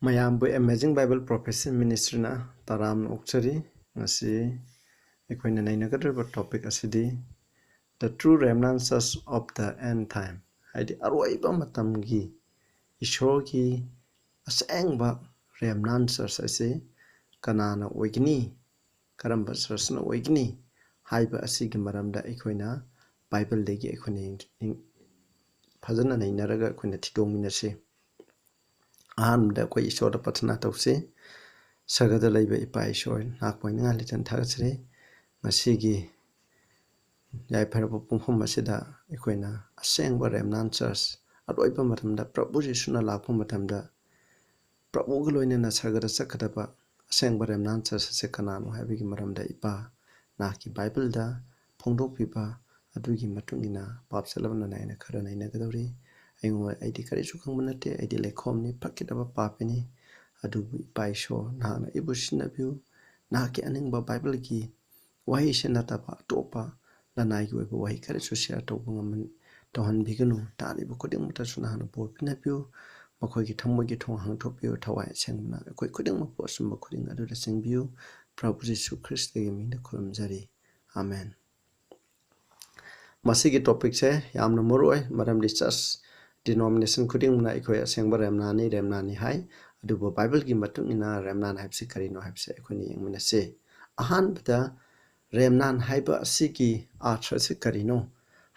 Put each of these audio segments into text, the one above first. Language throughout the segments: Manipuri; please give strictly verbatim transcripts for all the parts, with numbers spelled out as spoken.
ꯃꯌꯥꯝꯕꯨ Amazing Bible Prophecy Ministryꯅ ꯇꯔꯥꯝꯅ ꯑꯣꯛꯆꯔꯤ꯫ ꯉꯁꯤ ꯑꯩꯈꯣꯏꯅ ꯅꯩꯅꯒꯗꯧꯔꯤꯕ topic ꯑꯁꯤꯗꯤ The True Remnant Church of the End Time, ꯍꯥꯏꯗꯤ ꯑꯔꯣꯏꯕ ꯃꯇꯝꯒꯤ ꯏꯁꯣꯔꯒꯤ ꯑꯁꯦꯡꯕ remnant church ꯑꯁꯤ ꯀꯅꯥꯅ ꯑꯣꯏꯒꯅꯤ, ꯀꯔꯝꯕ churchꯅ ꯑꯣꯏꯒꯅꯤ ꯍꯥꯏꯕ ꯑꯁꯤꯒꯤ ꯃꯔꯝꯗ ꯑꯩꯈꯣꯏꯅ Bibleꯗꯒꯤ ꯑꯩꯈꯣꯏꯅ ꯌꯦꯡ-, ꯌꯦꯡ-, ꯐꯖꯅ ꯅꯩꯅꯔꯒ ꯑꯩꯈꯣꯏꯅ ꯊꯤꯗꯣꯛꯃꯤꯟꯅꯁꯤ꯫ ꯑꯍꯥꯟꯕꯗ ꯑꯩꯈꯣꯏ ꯏꯁꯣꯔꯗ ꯄ꯭ꯔꯊꯅꯥ ꯇꯧꯁꯤ꯫ ꯁꯔꯒꯗ ꯂꯩꯕ ꯏꯄꯥ ꯏꯁꯣꯔ, ꯅꯍꯥꯛꯄꯨ ꯑꯩꯅ ꯉꯥꯏꯍꯥꯛ ꯂꯩꯇꯅ ꯊꯥꯒꯠꯆꯔꯤ꯫ ꯉꯁꯤꯒꯤ ꯌꯥꯏꯐꯔꯕ ꯄꯨꯡꯐꯝ ꯑꯁꯤꯗ ꯑꯩꯈꯣꯏꯅ ꯑꯁꯦꯡꯕ remnant church, ꯑꯔꯣꯏꯕ ꯃꯇꯝꯗ ꯄ꯭ꯔꯚꯨ ꯌꯤꯁꯨꯅ ꯂꯥꯛꯄ ꯃꯇꯝꯗ ꯄ꯭ꯔꯚꯨꯒ ꯂꯣꯏꯅꯅ ꯁꯔꯒꯗ ꯆꯠꯀꯗꯕ ꯑꯁꯦꯡꯕ remnant church ꯑꯁꯤ ꯀꯅꯥꯅꯣ ꯍꯥꯏꯕꯒꯤ ꯃꯔꯝꯗ ꯏꯄꯥ ꯅꯍꯥꯛꯀꯤ Bibleꯗ ꯐꯣꯡꯗꯣꯛꯄꯤꯕ ꯑꯗꯨꯒꯤ ꯃꯇꯨꯡ ꯏꯟꯅ ꯄꯥꯞ ꯆꯦꯜꯂꯕ ꯅꯅꯥꯏꯅ ꯈꯔ ꯅꯩꯅꯒꯗꯧꯔꯤ꯫ ꯑꯩꯉꯣꯟꯗ, ꯑꯩꯗꯤ ꯀꯔꯤꯁꯨ ꯈꯪꯕ ꯅꯠꯇꯦ, ꯑꯩꯗꯤ ꯂꯩꯈꯣꯝꯅꯤ, ꯐꯠꯈꯤꯗꯕ ꯄꯥꯄꯤꯅꯤ꯫ ꯑꯗꯨꯕꯨ ꯏꯄꯥ ꯏꯁꯣꯔ, ꯅꯍꯥꯛꯅ ꯑꯩꯕꯨ ꯁꯤꯖꯤꯟꯅꯕꯤꯌꯨ꯫ ꯅꯍꯥꯛꯀꯤ ꯑꯅꯤꯡꯕ Bibleꯒꯤ ꯋꯥꯍꯩꯁꯤ ꯅꯠꯇꯕ ꯑꯇꯣꯞꯄ ꯂꯅꯥꯏꯒꯤ ꯑꯣꯏꯕ ꯋꯥꯍꯩ ꯈꯔꯁꯨ share ꯇꯧꯕ ꯉꯝꯍꯟ-, ꯇꯧꯍꯟꯕꯤꯒꯅꯨ꯫ ꯇꯥꯔꯤꯕ ꯈꯨꯗꯤꯡꯃꯛꯇꯁꯨ ꯅꯍꯥꯛꯅ ꯕꯣꯔ ꯄꯤꯅꯕꯤꯌꯨ꯫ ꯃꯈꯣꯏꯒꯤ ꯊꯃꯣꯏꯒꯤ ꯊꯣꯡ ꯍꯥꯡꯗꯣꯛꯄꯤꯌꯨ꯫ ꯊꯋꯥꯏ ꯑꯁꯦꯡꯕꯅ ꯑꯩꯈꯣꯏ ꯈꯨꯗꯤꯡꯃꯛꯄꯨ ꯑꯆꯨꯝꯕ ꯈꯨꯗꯤꯡ ꯑꯗꯨꯗ ꯆꯤꯡꯕꯤꯌꯨ꯫ ꯄ꯭ꯔꯚꯨ ꯖꯤꯁꯨ ꯈ꯭ꯔꯤꯁꯇꯒꯤ ꯃꯤꯡꯗ ꯈꯨꯔꯨꯝꯖꯔꯤ꯫ ꯑꯥꯃꯦꯟ꯫ ꯃꯁꯤꯒꯤ topicꯁꯦ ꯌꯥꯝꯅ ꯃꯔꯨ ꯑꯣꯏ, ꯃꯔꯝꯗꯤ church denomination ꯈꯨꯗꯤꯡꯃꯛꯅ ꯑꯩꯈꯣꯏ ꯑꯁꯦꯡꯕ remnantꯅꯤ, remnantꯅꯤ ꯍꯥꯏ꯫ ꯑꯗꯨꯕꯨ Bibleꯒꯤ ꯃꯇꯨꯡ ꯏꯟꯅ remnant ꯍꯥꯏꯕꯁꯤ ꯀꯔꯤꯅꯣ ꯍꯥꯏꯕꯁꯦ ꯑꯩꯈꯣꯏꯅ ꯌꯦꯡꯃꯤꯟꯅꯁꯤ꯫ ꯑꯍꯥꯟꯕꯗ remnant ꯍꯥꯏꯕ ꯑꯁꯤꯒꯤ ꯑꯥꯔꯊ ꯑꯁꯤ ꯀꯔꯤꯅꯣ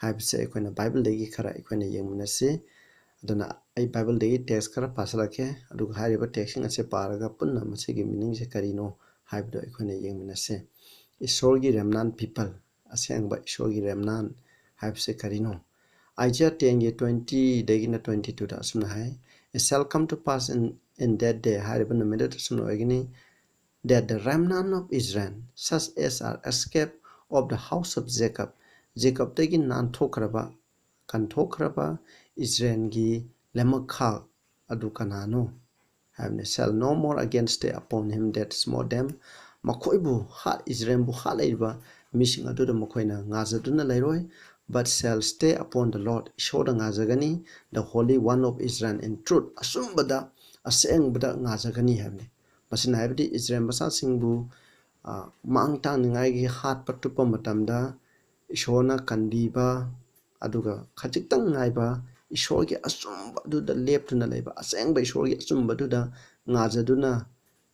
ꯍꯥꯏꯕꯁꯦ ꯑꯩꯈꯣꯏꯅ Bibleꯗꯒꯤ ꯈꯔ ꯑꯩꯈꯣꯏꯅ ꯌꯦꯡꯃꯤꯟꯅꯁꯤ꯫ ꯑꯗꯨꯅ ꯑꯩ Bibleꯗꯒꯤ text ꯈꯔ ꯄꯥꯁꯤꯜꯂꯛꯀꯦ, ꯑꯗꯨꯒ ꯍꯥꯏꯔꯤꯕ textꯁꯤꯡ ꯑꯁꯤ ꯄꯥꯔꯒ ꯄꯨꯟꯅ ꯃꯁꯤꯒꯤ meaningꯁꯦ ꯀꯔꯤꯅꯣ ꯍꯥꯏꯕꯗꯨ ꯑꯩꯈꯣꯏꯅ ꯌꯦꯡꯃꯤꯟꯅꯁꯤ꯫ ꯏꯁꯣꯔꯒꯤ remnant people, ꯑꯁꯦꯡꯕ ꯏꯁꯣꯔꯒꯤ remnant ꯍꯥꯏꯕꯁꯦ ꯀꯔꯤꯅꯣ? Isaiah tenꯒꯤ twentyꯗꯒꯤꯅ twenty twoꯗ ꯑꯁꯨꯝꯅ ꯍꯥꯏ, "It shall come to pass in, in that day", ꯍꯥꯏꯔꯤꯕ ꯅꯨꯃꯤꯠ ꯑꯗꯨꯗ ꯑꯁꯨꯝꯅ ꯑꯣꯏꯒꯅꯤ, "that the remnant of Israel, such as are escaped of the house of Jacob", ꯖꯦꯀꯕꯇꯒꯤ ꯅꯥꯟꯊꯣꯛꯈ꯭ꯔꯕ, ꯀꯟꯊꯣꯛꯈ꯭ꯔꯕ ꯏꯁꯔꯥꯌꯦꯜꯒꯤ ꯂꯦꯝꯃꯛꯈꯥ ꯑꯗꯨ ꯀꯅꯥꯅꯣ ꯍꯥꯏꯕꯅꯤ, "shall no more again stay upon him that smote them", ꯃꯈꯣꯏꯕꯨ ꯍꯥꯠ-, ꯏꯁꯔꯥꯌꯦꯜꯕꯨ ꯍꯥꯠꯂꯛꯏꯕ ꯃꯤꯁꯤꯡ ꯑꯗꯨꯗ ꯃꯈꯣꯏꯅ ꯉꯥꯖꯗꯨꯅ ꯂꯩꯔꯣꯏ, "but shall stay upon the Lord", ꯏꯁꯣꯔꯗ ꯉꯥꯖꯒꯅꯤ, "the Holy One of Israel in truth", ꯑꯆꯨꯝꯕꯗ ꯑꯁꯦꯡꯕꯗ ꯉꯥꯖꯒꯅꯤ ꯍꯥꯏꯕꯅꯤ꯫ ꯃꯁꯤꯅ ꯍꯥꯏꯕꯗꯤ ꯏꯁꯔꯥꯌꯦꯜ ꯃꯆꯥꯁꯤꯡꯕꯨ, ꯑ, ꯃꯥꯡ ꯇꯥꯛꯅꯤꯡꯉꯥꯏꯒꯤ ꯍꯥꯠꯄ ꯇꯨꯞꯄ ꯃꯇꯝꯗ ꯏꯁꯣꯔꯅ ꯀꯟꯕꯤꯕ, ꯑꯗꯨꯒ ꯈꯖꯤꯛꯇꯪ ꯉꯥꯏꯕ ꯏꯁꯣꯔꯒꯤ ꯑꯆꯨꯝꯕ ꯑꯗꯨꯗ ꯂꯦꯞꯇꯨꯅ ꯂꯩꯕ, ꯑꯁꯦꯡꯕ ꯏꯁꯣꯔꯒꯤ ꯑꯆꯨꯝꯕꯗꯨꯗ ꯉꯥꯖꯗꯨꯅ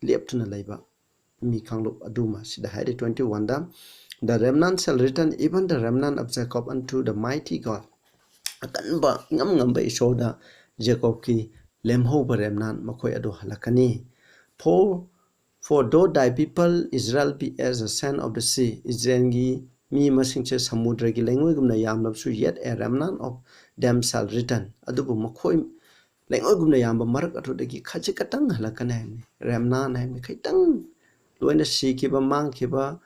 ꯂꯦꯞꯇꯨꯅ ꯂꯩꯕ ꯃꯤ ꯀꯥꯡꯂꯨꯞ ꯑꯗꯨꯃ ꯁꯤꯗ ꯍꯥꯏꯔꯤ, twenty one the, "The remnant shall return, even the remnant of Jacob, unto the mighty God." ꯑꯀꯟꯕ, ꯏꯉꯝ ꯉꯝꯕ ꯏꯁꯣꯔꯗ ꯖꯦꯀꯣꯕꯀꯤ ꯂꯦꯝꯍꯧꯕ remnant ꯃꯈꯣꯏ ꯑꯗꯨ ꯍꯜꯂꯛꯀꯅꯤ꯫ "For, for though thy people Israel be as the sand of the sea," ꯏꯁꯔꯥꯌꯦꯜꯒꯤ ꯃꯤ ꯃꯁꯤꯡꯁꯦ ꯁꯃꯨꯗ꯭ꯔꯒꯤ ꯂꯩꯉꯣꯏꯒꯨꯝꯅ ꯌꯥꯝꯂꯕꯁꯨ, "yet a remnant of them shall return." ꯑꯗꯨꯕꯨ ꯃꯈꯣꯏ ꯂꯩꯉꯣꯏꯒꯨꯝꯅ ꯌꯥꯝꯕ ꯃꯔꯛ ꯑꯗꯨꯗꯒꯤ ꯈꯖꯤꯛ ꯈꯛꯇꯪ ꯍꯜꯂꯛꯀꯅꯤ ꯍꯥꯏꯕꯅꯤ꯫ Remnant ꯍꯥꯏꯕꯅꯤ, ꯈꯤꯇꯪ, ꯂꯣꯏꯅ ꯁꯤꯈꯤꯕ, ꯃꯥꯡꯈꯤꯕ,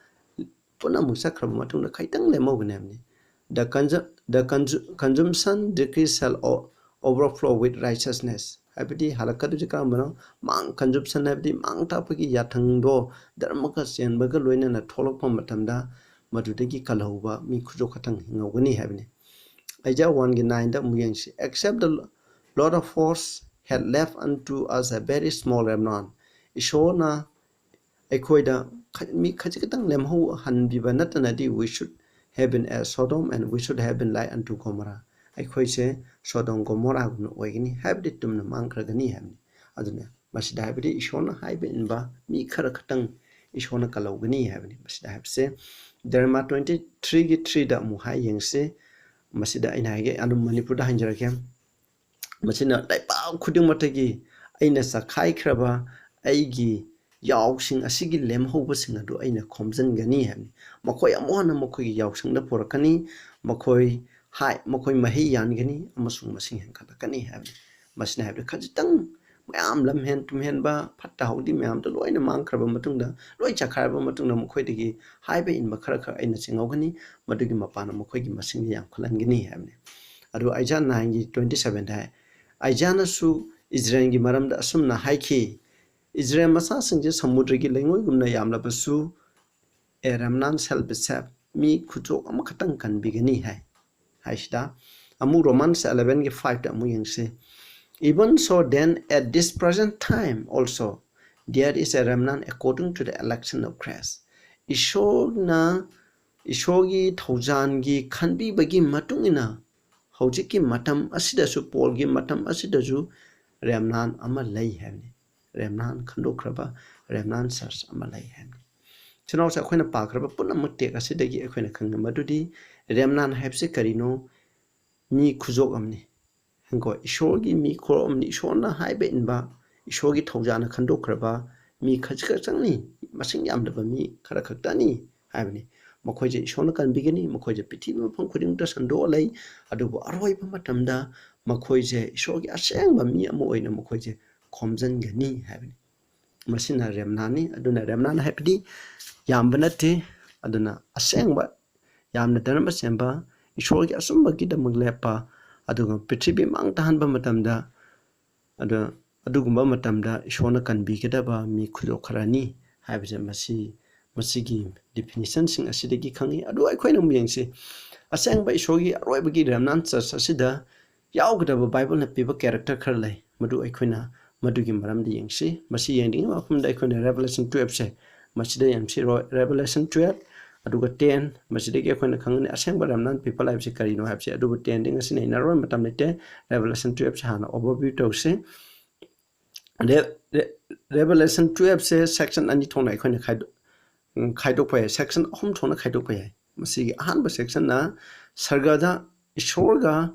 ꯄꯨꯝꯅꯃꯛ ꯆꯠꯈ꯭ꯔꯕ ꯃꯇꯨꯡꯗ ꯈꯤꯇꯪ ꯂꯦꯝꯍꯧꯒꯅꯤ ꯍꯥꯏꯕꯅꯤ꯫ "The consu-, the consu-, consumption decree shall o-, overflow with righteousness." ꯍꯥꯏꯕꯗꯤ ꯍꯜꯂꯛꯀꯗꯣꯏꯁꯦ ꯀꯔꯝꯕꯅꯣ? ꯃꯥꯡ, consumption ꯍꯥꯏꯕꯗꯤ ꯃꯥꯡ ꯇꯥꯛꯄꯒꯤ ꯌꯥꯊꯪꯗꯣ ꯙꯔꯃꯒ ꯆꯦꯟꯕꯒ ꯂꯣꯏꯅꯅ ꯊꯣꯛꯂꯛꯄ ꯃꯇꯝꯗ ꯃꯗꯨꯗꯒꯤ ꯀꯜꯍꯧꯕ ꯃꯤ ꯈꯨꯖꯣ ꯈꯛꯇꯪ ꯍꯤꯡꯍꯧꯒꯅꯤ ꯍꯥꯏꯕꯅꯤ꯫ Isaiah one ꯒꯤ nine ꯗ ꯑꯃꯨꯛ ꯌꯦꯡꯁꯤ꯫ "Except the Lord of hosts had left unto us a very small remnant." ꯏꯁꯣꯔꯅ ꯑꯩꯈꯣꯏꯗ ꯈ-, ꯃꯤ ꯈꯖꯤꯛ ꯈꯛꯇꯪ ꯂꯦꯝꯍꯧꯍꯟꯕꯤꯕ ꯅꯠꯇꯅꯗꯤ, "We should have been as Sodom, and we should have been like unto Gomorrah." ꯑꯩꯈꯣꯏꯁꯦ ꯁꯣꯗꯣꯝ ꯒꯣꯃꯣꯔꯥꯒꯨꯝꯅ ꯑꯣꯏꯒꯅꯤ, ꯍꯥꯏꯕꯗꯤ ꯇꯨꯝꯅ ꯃꯥꯡꯈ꯭ꯔꯒꯅꯤ ꯍꯥꯏꯕꯅꯤ꯫ ꯑꯗꯨꯅ ꯃꯁꯤꯗ ꯍꯥꯏꯕꯗꯤ ꯏꯁꯣꯔꯅ ꯍꯥꯏꯕ ꯏꯟꯕ ꯃꯤ ꯈꯔ ꯈꯛꯇꯪ ꯏꯁꯣꯔꯅ ꯀꯜꯍꯧꯒꯅꯤ ꯍꯥꯏꯕꯅꯤ꯫ ꯃꯁꯤꯗ ꯍꯥꯏꯕꯁꯦ ꯙꯔꯃ twenty three ꯒꯤ three ꯗ ꯑꯃꯨꯛ ꯍꯥꯏ ꯌꯦꯡꯁꯤ꯫ ꯃꯁꯤꯗ ꯑꯩꯅ ꯍꯥꯏꯒꯦ, ꯑꯗꯨꯝ ꯃꯅꯤꯄꯨꯔꯗ ꯍꯟꯖꯔꯛꯀꯦ꯫ "ꯃꯁꯤꯅ ꯂꯩꯕꯥꯛ ꯈꯨꯗꯤꯡꯃꯛꯇꯒꯤ ꯑꯩꯅ ꯆꯈꯥꯏꯈ꯭ꯔꯕ ꯑꯩꯒꯤ ꯌꯥꯎꯁꯤꯡ ꯑꯁꯤꯒꯤ ꯂꯦꯝꯍꯧꯕꯁꯤꯡ ꯑꯗꯨ ꯑꯩꯅ ꯈꯣꯝꯖꯤꯟꯒꯅꯤ" ꯍꯥꯏꯕꯅꯤ꯫ "ꯃꯈꯣꯏ ꯑꯃꯨꯛ ꯍꯟꯅ ꯃꯈꯣꯏꯒꯤ ꯌꯥꯎꯁꯪꯗ ꯄꯨꯔꯛꯀꯅꯤ, ꯃꯈꯣꯏ ꯍꯥꯏ, ꯃꯈꯣꯏ ꯃꯍꯩ ꯌꯥꯟꯒꯅꯤ ꯑꯃꯁꯨꯡ ꯃꯁꯤꯡ ꯍꯦꯟꯒꯠꯂꯛꯀꯅꯤ" ꯍꯥꯏꯕꯅꯤ꯫ ꯃꯁꯤꯅ ꯍꯥꯏꯕꯗꯤ ꯈꯖꯤꯛꯇꯪ ꯃꯌꯥꯝ ꯂꯝꯍꯦꯟ ꯇꯨꯝꯍꯦꯟꯕ, ꯐꯠꯇ ꯍꯥꯎꯗꯤ ꯃꯌꯥꯝꯗꯣ ꯂꯣꯏꯅ ꯃꯥꯡꯈ꯭ꯔꯕ ꯃꯇꯨꯡꯗ, ꯂꯣꯏ ꯆꯈꯥꯏꯔꯕ ꯃꯇꯨꯡꯗ, ꯃꯈꯣꯏꯗꯒꯤ ꯍꯥꯏꯕ ꯏꯟꯕ ꯈꯔ ꯈꯔ ꯑꯩꯅ ꯆꯤꯡꯍꯧꯒꯅꯤ, ꯃꯗꯨꯒꯤ ꯃꯄꯥꯟꯅ ꯃꯈꯣꯏꯒꯤ ꯃꯁꯤꯡꯗꯤ ꯌꯥꯝꯈꯠꯍꯟꯒꯅꯤ ꯍꯥꯏꯕꯅꯤ꯫ ꯑꯗꯨ Isaiah nine ꯒꯤ twenty seven ꯗ ꯍꯥꯏ, "ꯏꯁꯥꯌꯥꯍꯅꯁꯨ ꯏꯁꯔꯥꯌꯦꯜꯒꯤ ꯃꯔꯝꯗ ꯑꯁꯨꯝꯅ ꯍꯥꯏꯈꯤ, ꯏꯁꯔꯥꯌꯦꯜ ꯃꯆꯥꯁꯤꯡꯁꯦ ꯁꯃꯨꯗ꯭ꯔꯒꯤ ꯂꯩꯉꯣꯏꯒꯨꯝꯅ ꯌꯥꯝꯂꯕꯁꯨ, a remnant shall be saved, ꯃꯤ ꯈꯨꯆꯣꯛ ꯑꯃꯈꯛꯇꯪ ꯀꯟꯕꯤꯒꯅꯤ" ꯍꯥꯏ꯫ ꯍꯥꯏꯁꯤꯗ ꯑꯃꯨꯛ Romans eleven ꯒꯤ five ꯇ ꯑꯃꯨꯛ ꯌꯦꯡꯁꯤ꯫ Even so then, at this present time also, there is a remnant according to the election of Christ. ꯏꯁꯣꯔꯅ, ꯏꯁꯣꯔꯒꯤ ꯊꯧꯖꯥꯟꯒꯤ ꯈꯟꯕꯤꯕꯒꯤ ꯃꯇꯨꯡ ꯏꯟꯅ ꯍꯧꯖꯤꯛꯀꯤ ꯃꯇꯝ ꯑꯁꯤꯗꯁꯨ, ꯄꯣꯜꯒꯤ ꯃꯇꯝ ꯑꯁꯤꯗꯁꯨ remnant ꯑꯃ ꯂꯩ ꯍꯥꯏꯕꯅꯤ꯫ Remnant, ꯈꯟꯗꯣꯛꯈ꯭ꯔꯕ remnant church ꯑꯃ ꯂꯩ ꯍꯥꯏꯕꯅꯤ꯫ ꯏꯆꯤꯟ ꯏꯅꯥꯎꯁꯦ, ꯑꯩꯈꯣꯏꯅ ꯄꯥꯈ꯭ꯔꯕ ꯄꯨꯝꯅꯃꯛ text ꯑꯁꯤꯗꯒꯤ ꯑꯩꯈꯣꯏꯅ ꯈꯪꯉꯦ ꯃꯗꯨꯗꯤ remnant ꯍꯥꯏꯕꯁꯤ ꯀꯔꯤꯅꯣ? ꯃꯤ ꯈꯨꯖꯣꯞ ꯑꯃꯅꯤ꯫ ꯍꯪꯀꯣ, ꯏꯁꯣꯔꯒꯤ ꯃꯤ ꯈꯨꯖꯣꯞ ꯑꯃꯅꯤ꯫ ꯏꯁꯣꯔꯅ ꯍꯥꯏꯕ ꯏꯟꯕ, ꯏꯁꯣꯔꯒꯤ ꯊꯧꯖꯥꯅ ꯈꯟꯗꯣꯛꯈ꯭ꯔꯕ ꯃꯤ ꯈꯖꯤꯛ ꯈꯛꯇꯪꯅꯤ, ꯃꯁꯤꯡ ꯌꯥꯝꯗꯕ ꯃꯤ ꯈꯔ ꯈꯛꯇꯅꯤ ꯍꯥꯏꯕꯅꯤ꯫ ꯃꯈꯣꯏꯁꯦ ꯏꯁꯣꯔꯅ ꯀꯟꯕꯤꯒꯅꯤ, ꯃꯈꯣꯏꯁꯦ ꯄ꯭ꯔꯤꯊꯤꯕꯤ ꯃꯐꯝ ꯈꯨꯗꯤꯡꯃꯛꯇ ꯁꯟꯗꯣꯛꯑ ꯂꯩ, ꯑꯗꯨꯕꯨ ꯑꯔꯣꯏꯕ ꯃꯇꯝꯗ ꯃꯈꯣꯏꯁꯦ ꯏꯁꯣꯔꯒꯤ ꯑꯁꯦꯡꯕ ꯃꯤ ꯑꯃ ꯑꯣꯏꯅ ꯃꯈꯣꯏꯁꯦ ꯈꯣꯝꯖꯤꯟꯒꯅꯤ ꯍꯥꯏꯕꯅꯤ꯫ ꯃꯁꯤꯅ remnantꯅꯤ꯫ ꯑꯗꯨꯅ remnant ꯍꯥꯏꯕꯗꯤ ꯌꯥꯝꯕ ꯅꯠꯇꯦ꯫ ꯑꯗꯨꯅ ꯑꯁꯦꯡꯕ, ꯌꯥꯝꯅ ꯙꯔꯃ ꯆꯦꯟꯕ, ꯏꯁꯣꯔꯒꯤ ꯑꯆꯨꯝꯕꯒꯤꯗꯃꯛ ꯂꯦꯞꯄ, ꯑꯗꯨꯒ ꯄ꯭ꯔꯤꯊꯤꯕꯤ ꯃꯥꯡ ꯇꯥꯍꯟꯕ ꯃꯇꯝꯗ, ꯑꯗꯨ, ꯑꯗꯨꯒꯨꯝꯕ ꯃꯇꯝꯗ ꯏꯁꯣꯔꯅ ꯀꯟꯕꯤꯒꯗꯕ ꯃꯤ ꯈꯨꯗꯣꯞ ꯈꯔꯅꯤ ꯍꯥꯏꯕꯁꯦ ꯃꯁꯤ, ꯃꯁꯤꯒꯤ definitionꯁꯤꯡ ꯑꯁꯤꯗꯒꯤ ꯈꯪꯉꯤ꯫ ꯑꯗꯨ ꯑꯩꯈꯣꯏꯅ ꯑꯃꯨꯛ ꯌꯦꯡꯁꯤ, ꯑꯁꯦꯡꯕ ꯏꯁꯣꯔꯒꯤ ꯑꯔꯣꯏꯕꯒꯤ remnant church ꯑꯁꯤꯗ ꯌꯥꯎꯒꯗꯕ Bibleꯅ ꯄꯤꯕ character ꯈꯔ ꯂꯩ, ꯃꯗꯨ ꯑꯩꯈꯣꯏꯅ ꯃꯗꯨꯒꯤ ꯃꯔꯝꯗ ꯌꯦꯡꯁꯤ꯫ ꯃꯁꯤ ꯌꯦꯡꯗ꯭ꯔꯤꯉꯩ ꯃꯐꯝꯗ ꯑꯩꯈꯣꯏꯅ Revelation twelveꯁꯦ ꯃꯁꯤꯗ ꯌꯦꯡꯁꯤꯔꯣ꯫ Revelation twelve, ꯑꯗꯨꯒ ten, ꯃꯁꯤꯗꯒꯤ ꯑꯩꯈꯣꯏꯅ ꯈꯪꯒꯅꯤ ꯑꯁꯦꯡꯕ remnant people ꯍꯥꯏꯕꯁꯤ ꯀꯔꯤꯅꯣ ꯍꯥꯏꯕꯁꯦ꯫ ꯑꯗꯨꯕꯨ tenꯗꯤ ꯉꯁꯤ ꯅꯩꯅꯔꯣꯏ, ꯃꯇꯝ ꯂꯩꯇꯦ꯫ Revelationꯁꯦ ꯍꯥꯟꯅ overview ꯇꯧꯁꯤ꯫ Re-, Re-, Revelation twelveꯁꯦ section ꯑꯅꯤ ꯊꯣꯛꯅ ꯑꯩꯈꯣꯏꯅ ꯈꯥꯏꯗꯣꯛ-, ꯎꯝ, ꯈꯥꯏꯗꯣꯛꯄ ꯌꯥꯏ, section ꯑꯍꯨꯝ ꯊꯣꯛꯅ ꯈꯥꯏꯗꯣꯛꯄ ꯌꯥꯏ꯫ ꯃꯁꯤꯒꯤ ꯑꯍꯥꯟꯕ sectionꯅ ꯁꯔꯒꯗ ꯏꯁꯣꯔꯒ,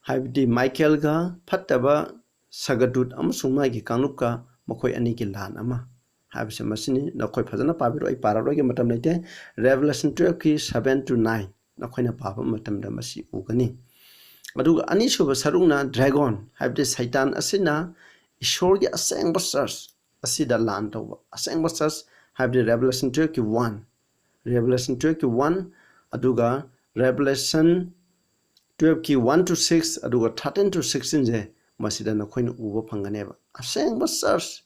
ꯍꯥꯏꯕꯗꯤ ꯃꯥꯏꯀꯦꯜꯒ ꯐꯠꯇꯕ ꯁꯒꯗꯨꯠ ꯑꯃꯁꯨꯡ ꯃꯥꯒꯤ ꯀꯥꯡꯂꯨꯞꯀ ꯃꯈꯣꯏ ꯑꯅꯤꯒꯤ ꯂꯥꯟ ꯑꯃ ꯍꯥꯏꯕꯁꯦ ꯃꯁꯤꯅꯤ꯫ ꯅꯈꯣꯏ ꯐꯖꯅ ꯄꯥꯕꯤꯔꯣ, ꯑꯩ ꯄꯥꯔꯔꯣꯏꯒꯦ, ꯃꯇꯝ ꯂꯩꯇꯦ꯫ Revelation twelveꯀꯤ seven to nine ꯅꯈꯣꯏꯅ ꯄꯥꯕ ꯃꯇꯝꯗ ꯃꯁꯤ ꯎꯒꯅꯤ꯫ ꯑꯗꯨꯒ ꯑꯅꯤꯁꯨꯕ ꯁꯔꯨꯛꯅ dragon, ꯍꯥꯏꯕꯗꯤ ꯁꯩꯇꯥꯟ ꯑꯁꯤꯅ ꯏꯁꯣꯔꯒꯤ ꯑꯁꯦꯡꯕ church ꯑꯁꯤꯗ ꯂꯥꯟ ꯇꯧꯕ꯫ ꯑꯁꯦꯡꯕ church ꯍꯥꯏꯕꯗꯤ Revelation twelveꯀꯤ one, Revelation twelveꯀꯤ one, ꯑꯗꯨꯒ Revelation twelveꯀꯤ one to six, ꯑꯗꯨꯒ thirteen to sixteenꯁꯦ ꯃꯁꯤꯗ ꯅꯈꯣꯏꯅ ꯎꯕ ꯐꯪꯒꯅꯦꯕ꯫ ꯑꯁꯦꯡꯕ church